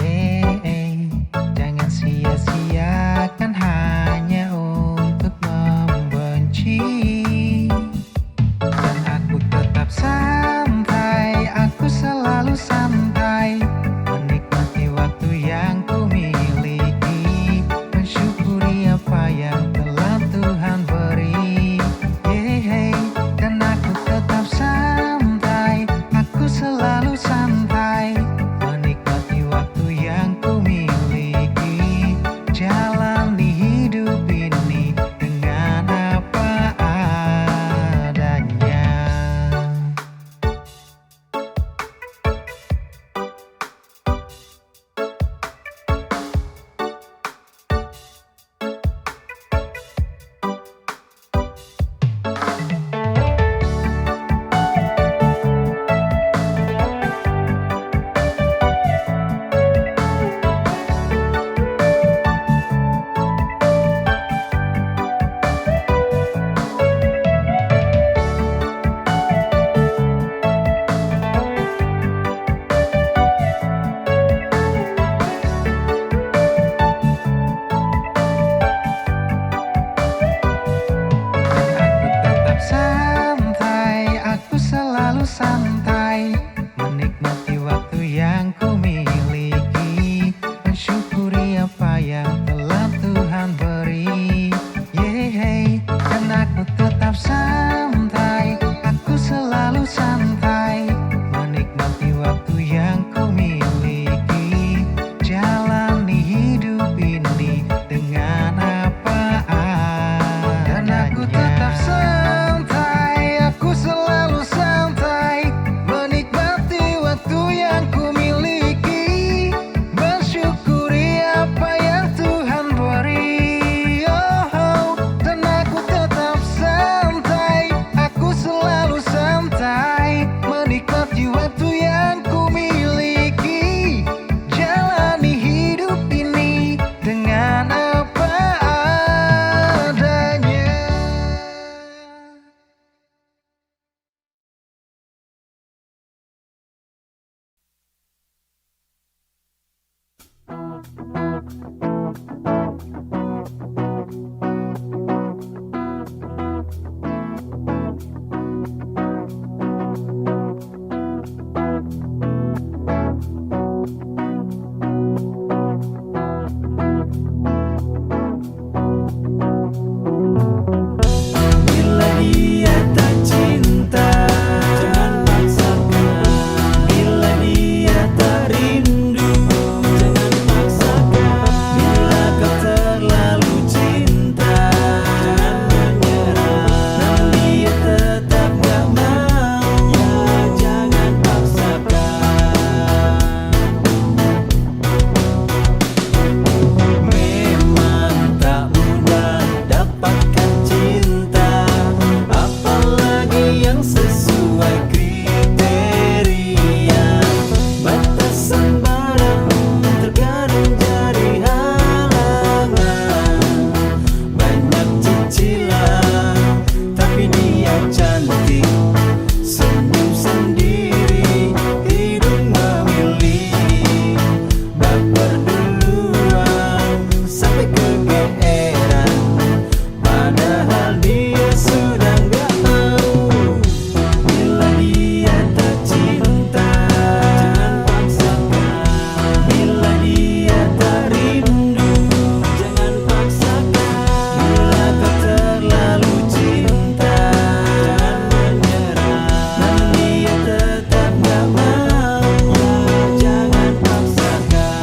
Eh, eh, jangan sia-siakan hanya untuk membenci. Dan aku tetap santai, aku selalu santai. Bila dia tak cinta, jangan paksakan. Bila dia tak rindu, jangan paksakan. Bila kau terlalu cinta, jangan menyerah. Namun dia tetap gak mau, ya jangan paksakan. Memang tak mudah dapatkan cinta, apalagi yang sesuai kriteria. Batasan barang terkadang jadi halangan. Banyak cicilan, tapi dia cantik. Senyum sendiri, hidung memilih. Baper duluan sampai kegeeran, padahal dia sudah gak mau. Bila dia tak cinta, jangan paksakan. Bila dia tak rindu, jangan paksakan. Bila kau terlalu cinta, jangan menyerah. Namun dia tetap gak mau, ya jangan paksakan.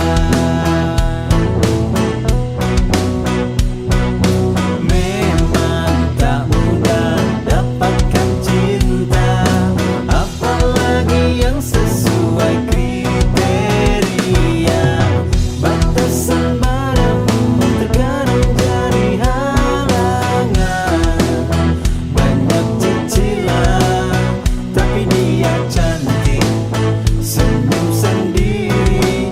Memang tak mudah dapatkan cinta, apalagi yang sesuai kriteria. Batasan barang terkadang jadi halangan. Banyak cicilan, tapi dia cantik. Senyum sendiri,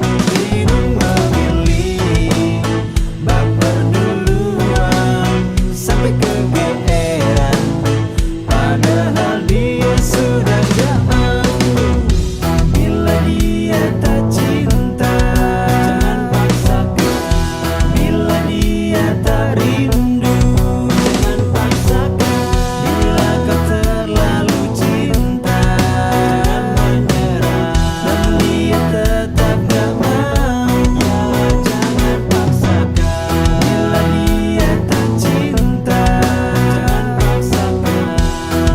hidung memilih. Baper duluan sampai kegeeran, padahal dia sudah gak mau. Bila dia tak cinta, jangan paksakan. Bila dia tak rindu, jangan paksakan. Bila kau terlalu cinta, jangan menyerah. Namun dia tetap gak mau, ya jangan paksakan. Bila dia tak cinta, jangan paksakan.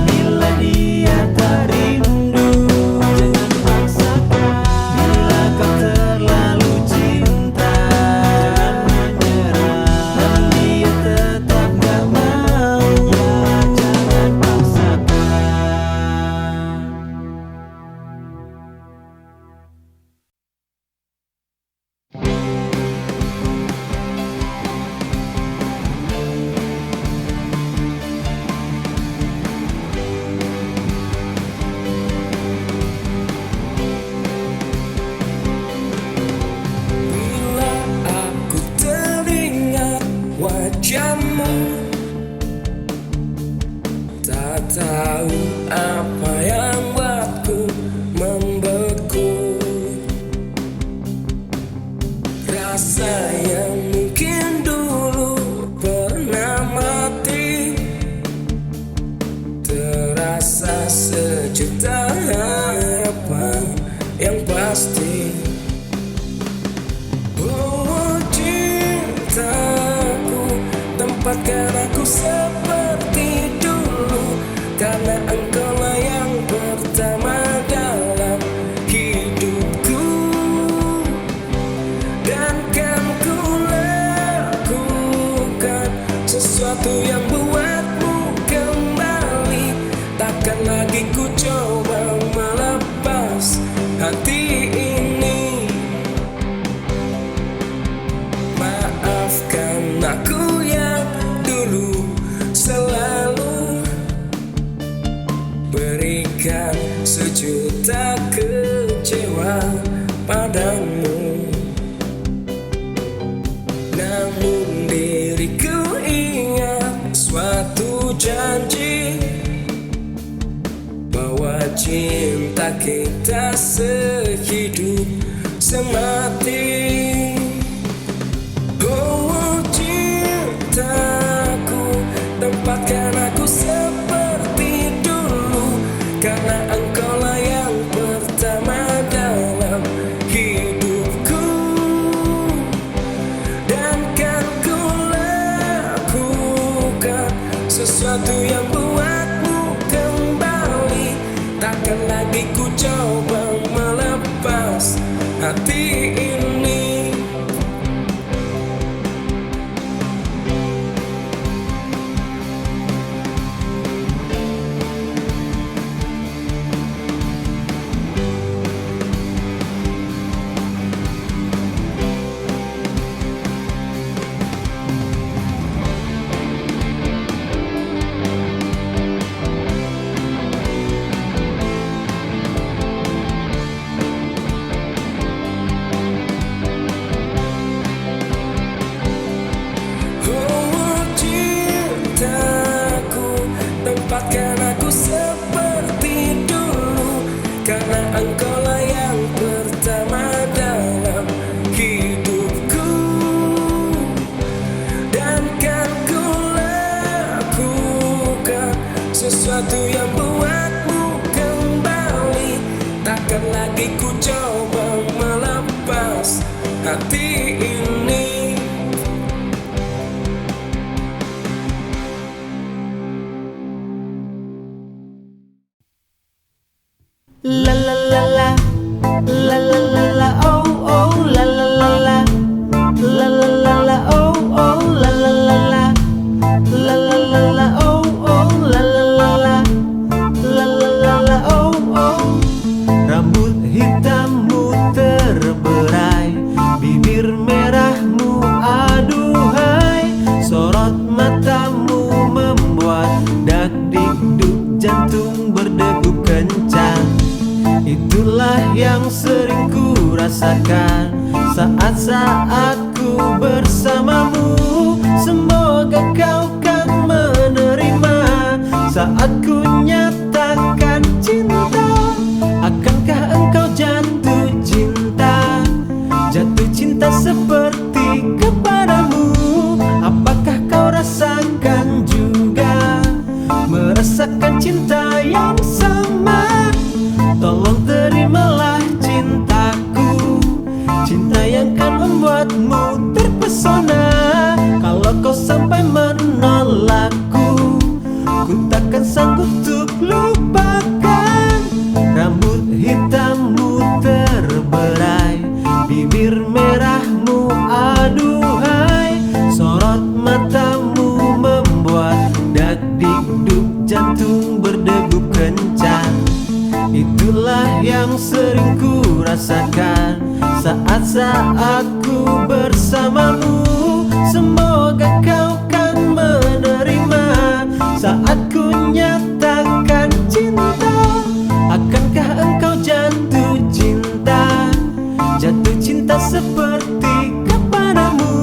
Bila dia tak rindu, jangan paksakan. Bila kau terlalu cinta, jangan menyerah. Namun dia tetap gak mau, ya jangan paksakan. Bila aku teringat wajahmu, tak tahu apa yang buatku membeku. Rasa yang mungkin dulu pernah mati, terasa sejuta harapan yang pasti. Oh cintaku, tempatkan aku seperti dulu, karena engkaulah yang pertama dalam hidupku. Dan kan ku lakukan sesuatu yang buatmu kembali. Takkan lagi ku coba melepas hati ini. Maafkan aku yang dulu selalu berikan sejuta kecewa padamu. Namun diriku ingat suatu janji, bahwa cinta kita sehidup semati. Sesuatu yang buatmu kembali. Takkan lagi ku coba melepas hati ini. Oh cintaku, tempatkan aku seperti dulu, karena engkaulah yang pertama dalam hidupku. Dan kan ku lakukan sesuatu yang buatmu kembali. Takkan lagi ku coba melepas hati ini. La la la la, la la la la, oh oh, la la la la, la la la la, oh oh, la la la la, la la la la, oh oh, la la la la, la la la la, oh oh. Rambut hitammu terberai, bibir merahmu aduhai, sorot matamu membuat dak dikduk jantung berdegup kencang. Itulah yang sering ku rasakan saat-saat ku bersamamu. Semoga kau kan menerima saat ku nyatakan cinta. Akankah engkau jatuh cinta, jatuh cinta seperti kepadamu? Apakah kau rasakan juga, merasakan cinta yang sama? Tolong terimalah cintaku, cinta yang kan membuatmu terpesona. Kalau kau sampai menolakku, ku takkan sanggup untuk lupakan. Rambut hitammu terberai, bibir merahmu aduhai, sorot matamu membuat dak dikduk jantung berdegup kencang. Itulah yang sering ku rasakan saat-saat ku bersamamu. Semoga kau kan menerima saat ku nyatakan cinta. Akankah engkau jatuh cinta, jatuh cinta seperti kepadamu?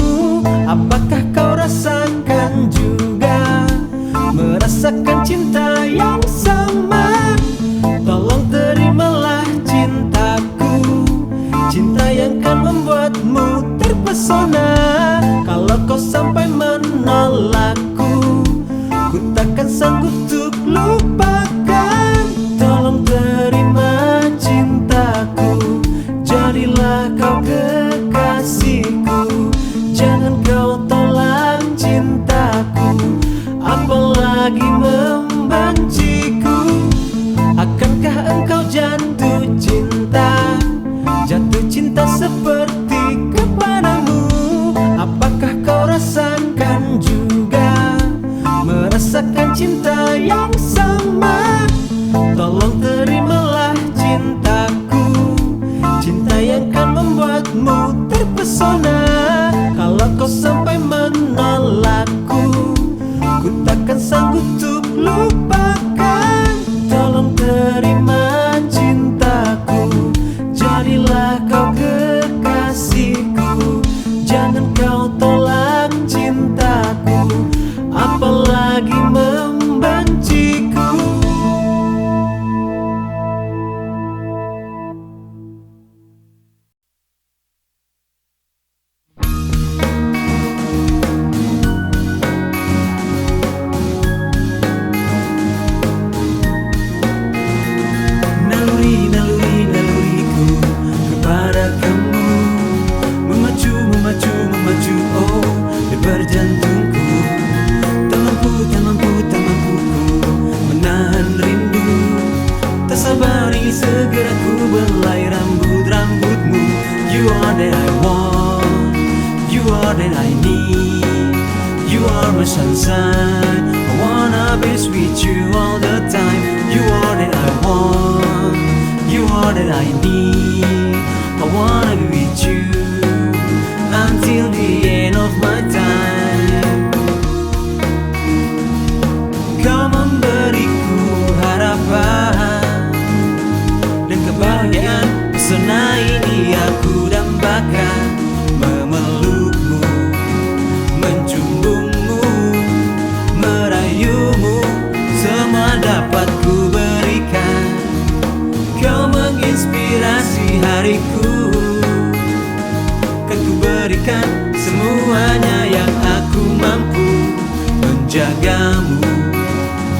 Apakah kau rasakan juga, merasakan cinta yang sama? Tolong terimalah cintaku, cinta yang kan membuatmu terpesona. Kalau kau sampai menolakku, ku takkan sanggup untuk lupakan. Tolong terima cintaku, jadilah kau kekasihku. Jangan kau tolak cintaku, apalagi membenciku. Akankah engkau jatuh cinta, jatuh cinta seperti kepadamu? Apakah kau rasakan juga, merasakan cinta yang sama? Tolong terimalah cintaku, cinta yang kan membuatmu terpesona. Kalau kau sampai menolakku, ku takkan sanggup untuk lupakan. Tolong terima cintaku, jadilah kau kekasihku. Jangan kau tolak cintaku, apalagi membenciku.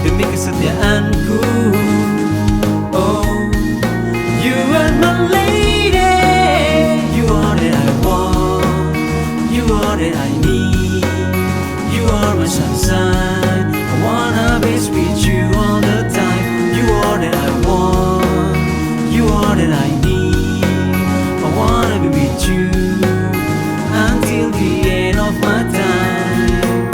Demi kesetiaanku. Oh, you are my lady. You are that I want, you are that I need. You are my sunshine, I wanna be with you all the time. You are that I want, you are that I need. I wanna be with you until the end of my time.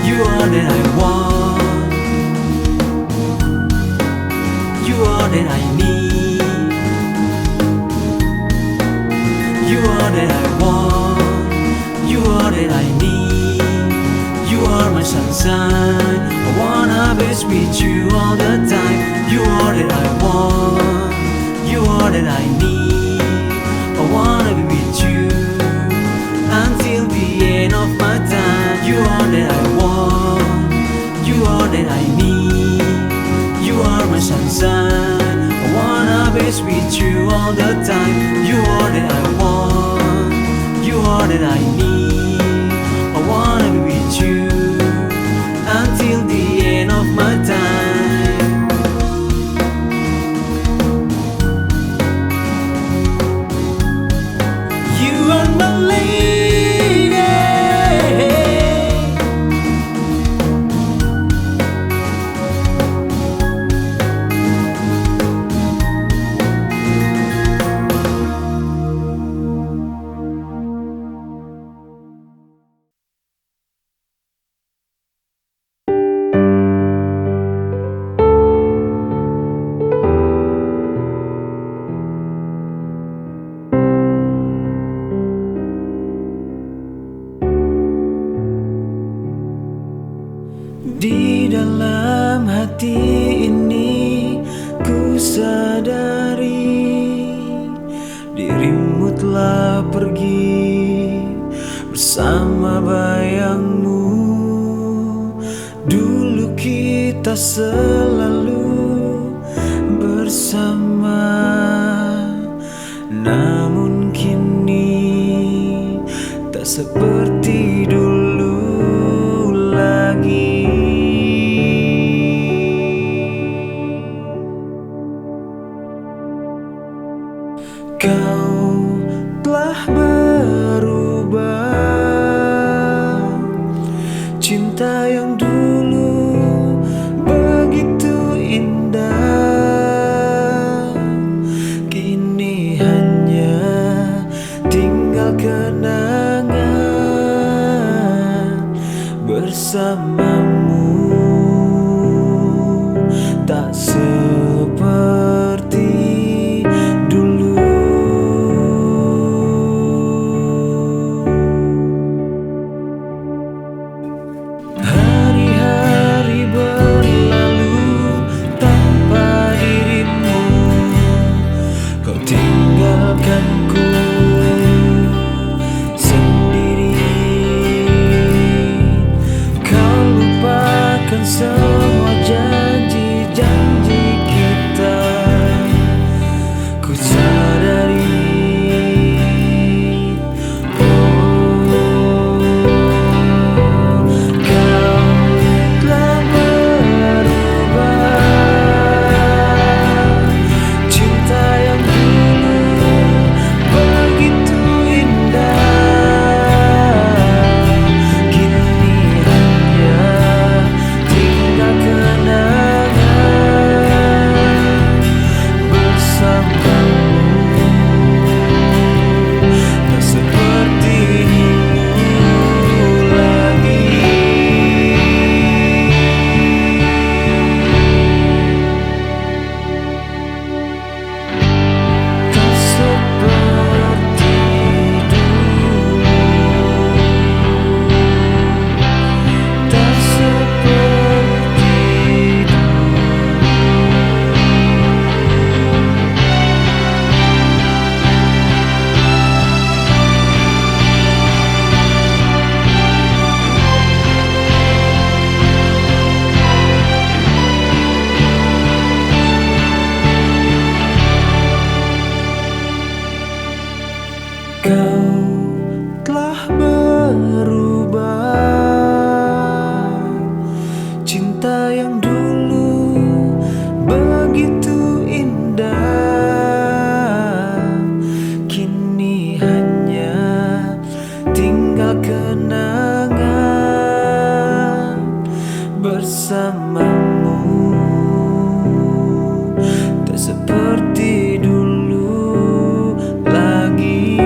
You are that I want, you are that I need. You are that I want, you are that I need. You are my sunshine, I wanna be with you all the time. You are that I want, you are that I need. I wanna be with you until the end of my time. You are that I want, you are that I need. You are my sunshine, I wanna be with you all the time. You are that I want, you are that I need. I wanna be with you until the end of my time. You are my lady. Di dalam hati ini ku sadari dirimu telah pergi bersama bayangmu. Dulu kita selalu bersama, namun kini tak seperti dulu lagi. Kau telah berubah, cinta yang dulu begitu indah kini hanya tinggal kenangan bersamamu. Tak seperti dulu. Hari-hari berlalu tanpa dirimu, kau tinggalkanku sendiri. Kau Kau telah berubah. Cinta yang dulu begitu indah, kini hanya tinggal kenangan bersamamu. Tak seperti dulu lagi.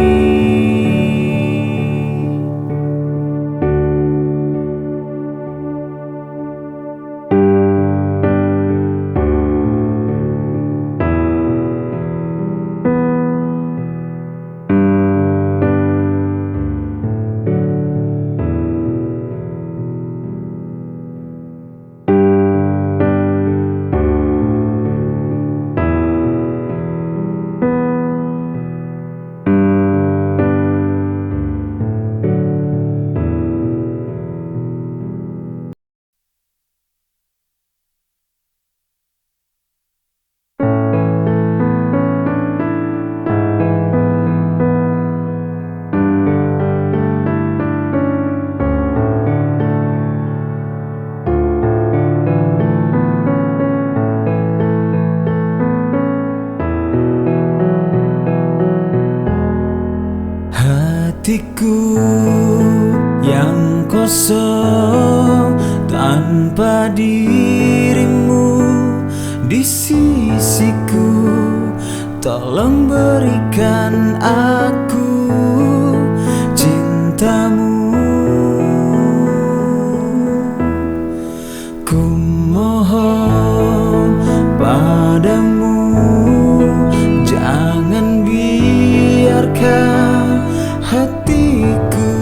Hatiku yang kosong tanpa dirimu di sisiku, tolong berikan aku cintamu. Ku mohon padamu, jangan biarkan hatiku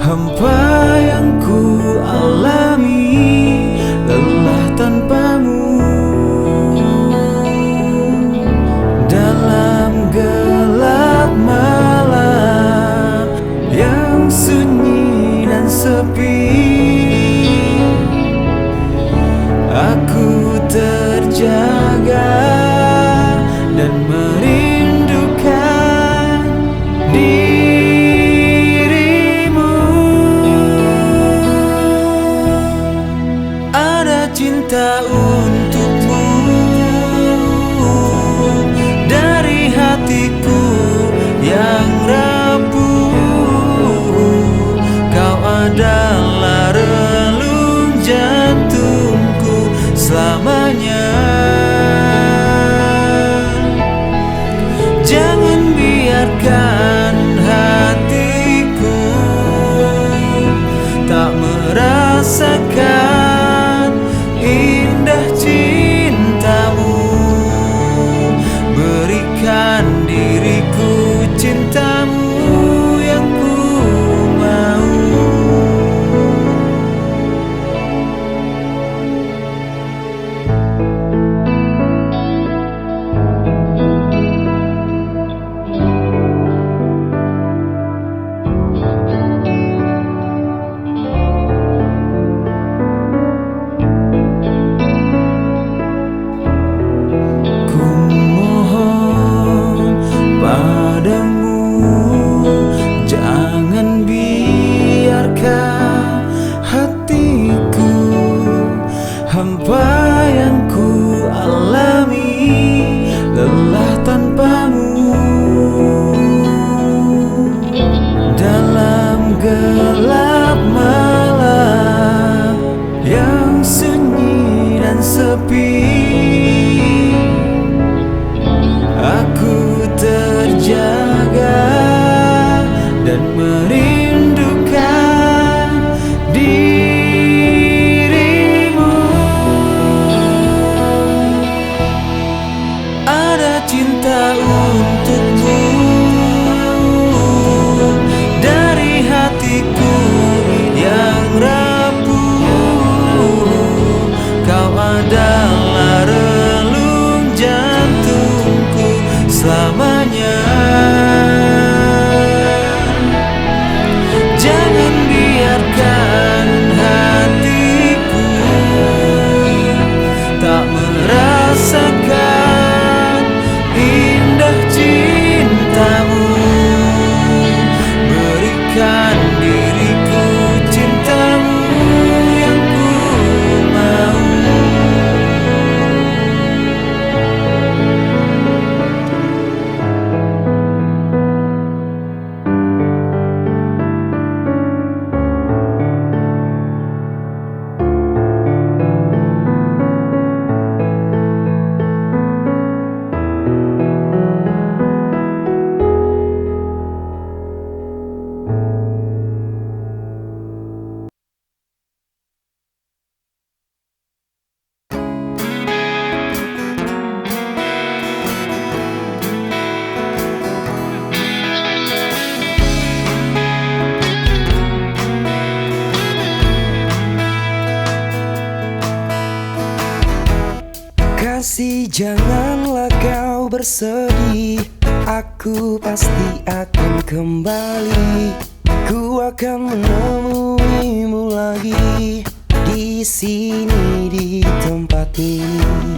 hampa yang ku alami, lelah tanpamu. Dalam gelap malam yang sunyi dan sepi, aku terjaga dan merindukan dirimu. Ada cinta untukmu dari hatiku yang rapuh. Kau adalah relung jantungku selamanya. Jangan biarkan hatiku tak merasakan indah cintamu. Berikan diriku cintamu yang ku mau. Ku mohon padamu, jangan biarkan hatiku hampa yang ku alami, lelah tanpamu. Dalam gelap malam yang sunyi dan sepi, aku terjaga dan merindukan dirimu. Ada cinta untukmu dari hatiku yang rapuh. Kau adalah relung jantungku selamanya. Jangan biarkan hatiku tak merasakan indah cintamu. bersedih, aku pasti akan kembali. Ku akan menemuimu lagi di sini, di tempat ini.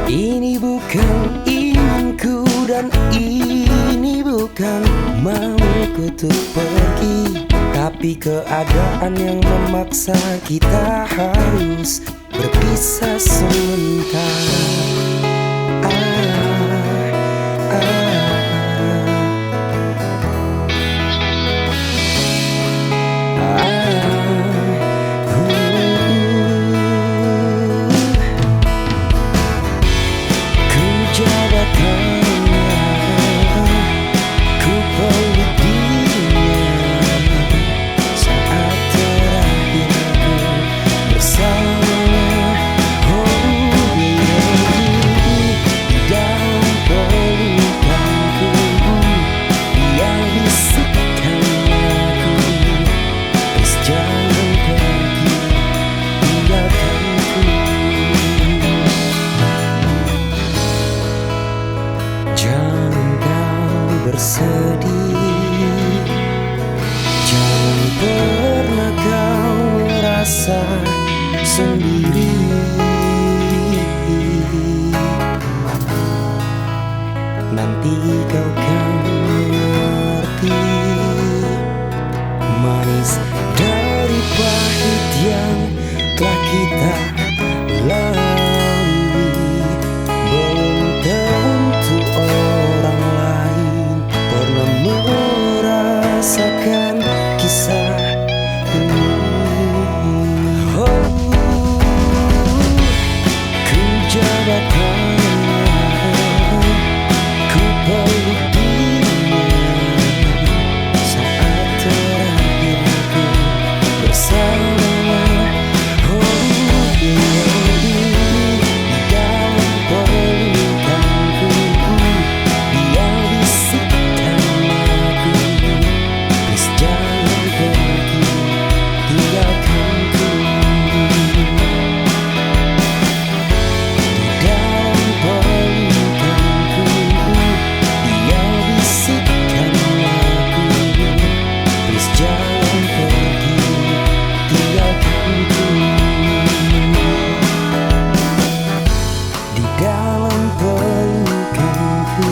Ini bukan inginku dan ini bukan mauku untuk pergi, tapi keadaan yang memaksa kita harus berpisah sementara. Ku jabat tangan, ku peluk dia saat terakhir ku bersama. Oh, dia di dalam pelukanku, dia bisikkan aku, please jangan pergi, tinggalkanku. Jangan kau bersedih, jangan pernah kau merasa sendiri. Nanti kau kan mengerti manis dari pahit yang telah kita lalui. Belum tentu orang lain pernah merasakan kisah ini. Oh, ku jabat tangan, ku peluk dia saat terakhir ku bersama. Oh, dia di dalam pelukanku, dia bisikkan aku, please jangan pergi, tinggalkanku. Di dalam pelukanku, dia bisikkan aku, please jangan pergi, tinggalkanku. Di dalam pelukanku,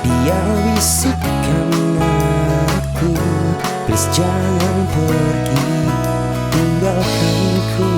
dia bisikkan aku, please jangan pergi, tinggalkanku.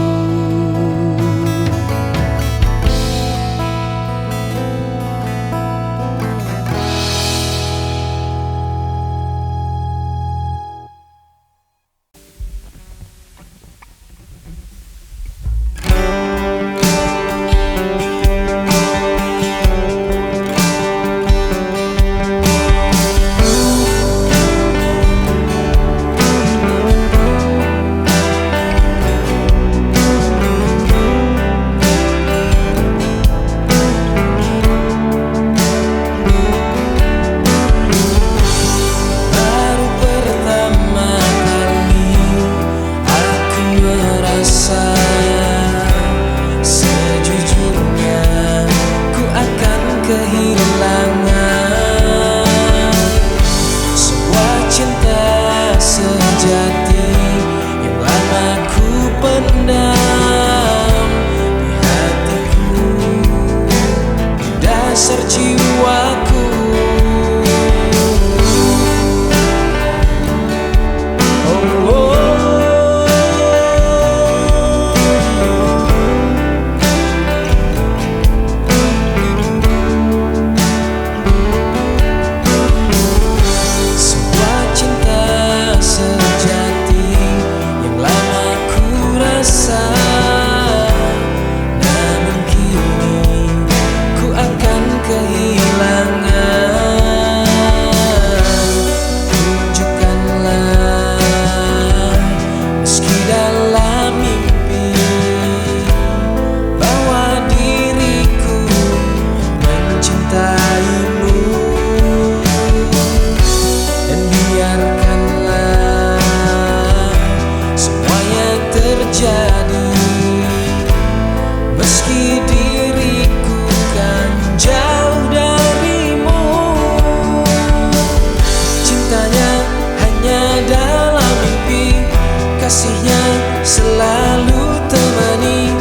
kasihnya selalu temani,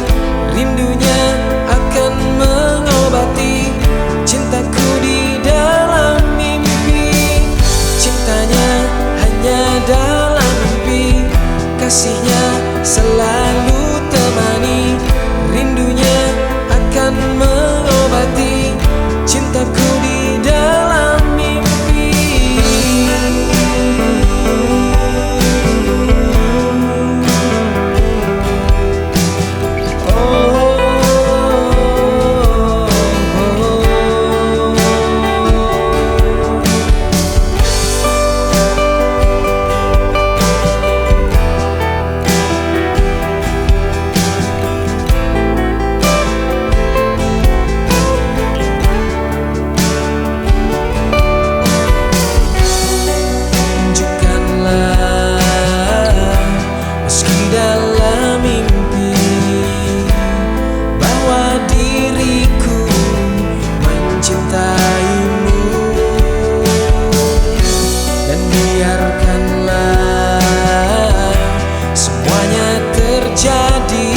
rindunya akan mengobati cintaku di dalam mimpi. Cintanya hanya dalam mimpi, kasihnya selalu temani, rindunya akan mengobati cintaku di dalam mimpi. Tunjukkanlah meski dalam mimpi bahwa diriku mencintaimu, dan biarkanlah semuanya terjadi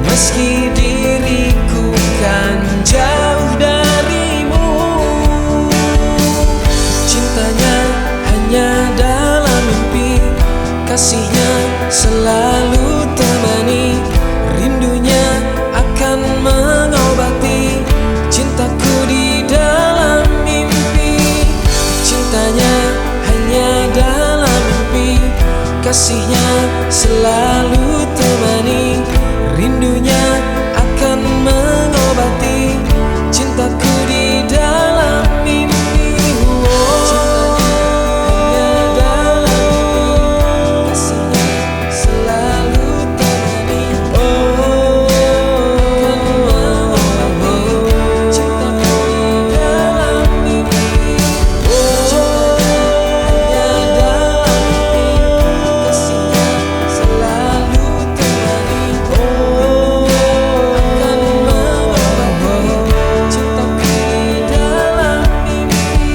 meski diriku kan jauh darimu. Cintanya hanya dalam mimpi, kasihnya selalu temani, rindunya akan mengobati cintaku di dalam mimpi. Cintanya hanya dalam mimpi, kasihnya selalu temani, rindunya akan mengobati cintaku di dalam mimpi. Cintanya hanya dalam mimpi, kasihnya selalu temani, rindunya akan mengobati cintaku di dalam mimpi. Cintanya hanya dalam mimpi, kasihnya selalu temani, rindunya akan mengobati cintaku di dalam mimpi.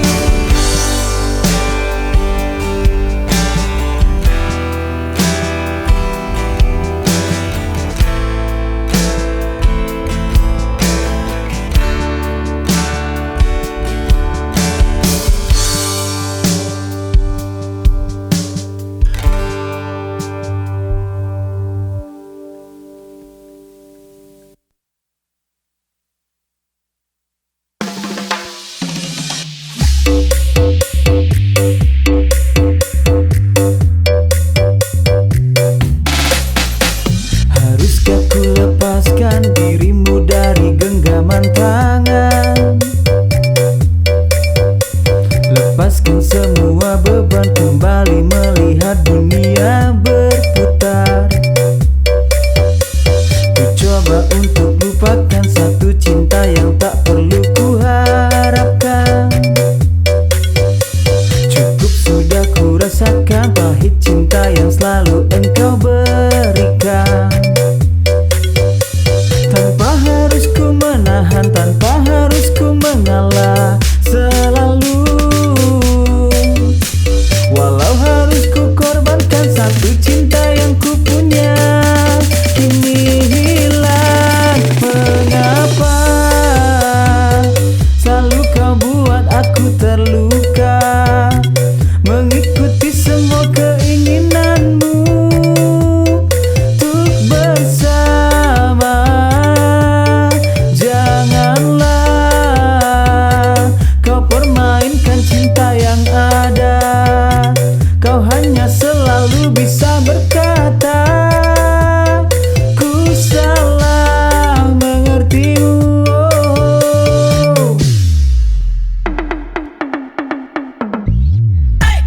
Haruskah ku lepaskan dirimu dari genggaman tangan? Lepaskan semua beban, kembali melihat dunia berputar. Ku coba untuk lupakan satu cinta yang tak perlu ku harapkan. Cukup sudah ku rasakan pahit cinta yang selalu engkau berikan. Tanpa harus ku menahan, tanpa harus ku mengalah selalu. Walau harus ku korbankan satu cinta yang ku punya, kini hilang. Mengapa selalu kau buat aku terluka, mengikuti semua keinginanmu untuk bersama. Janganlah kau permainkan cinta yang ada, kau hanya selalu bisa berkata ku salah mengertimu. Hey!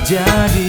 terjadi.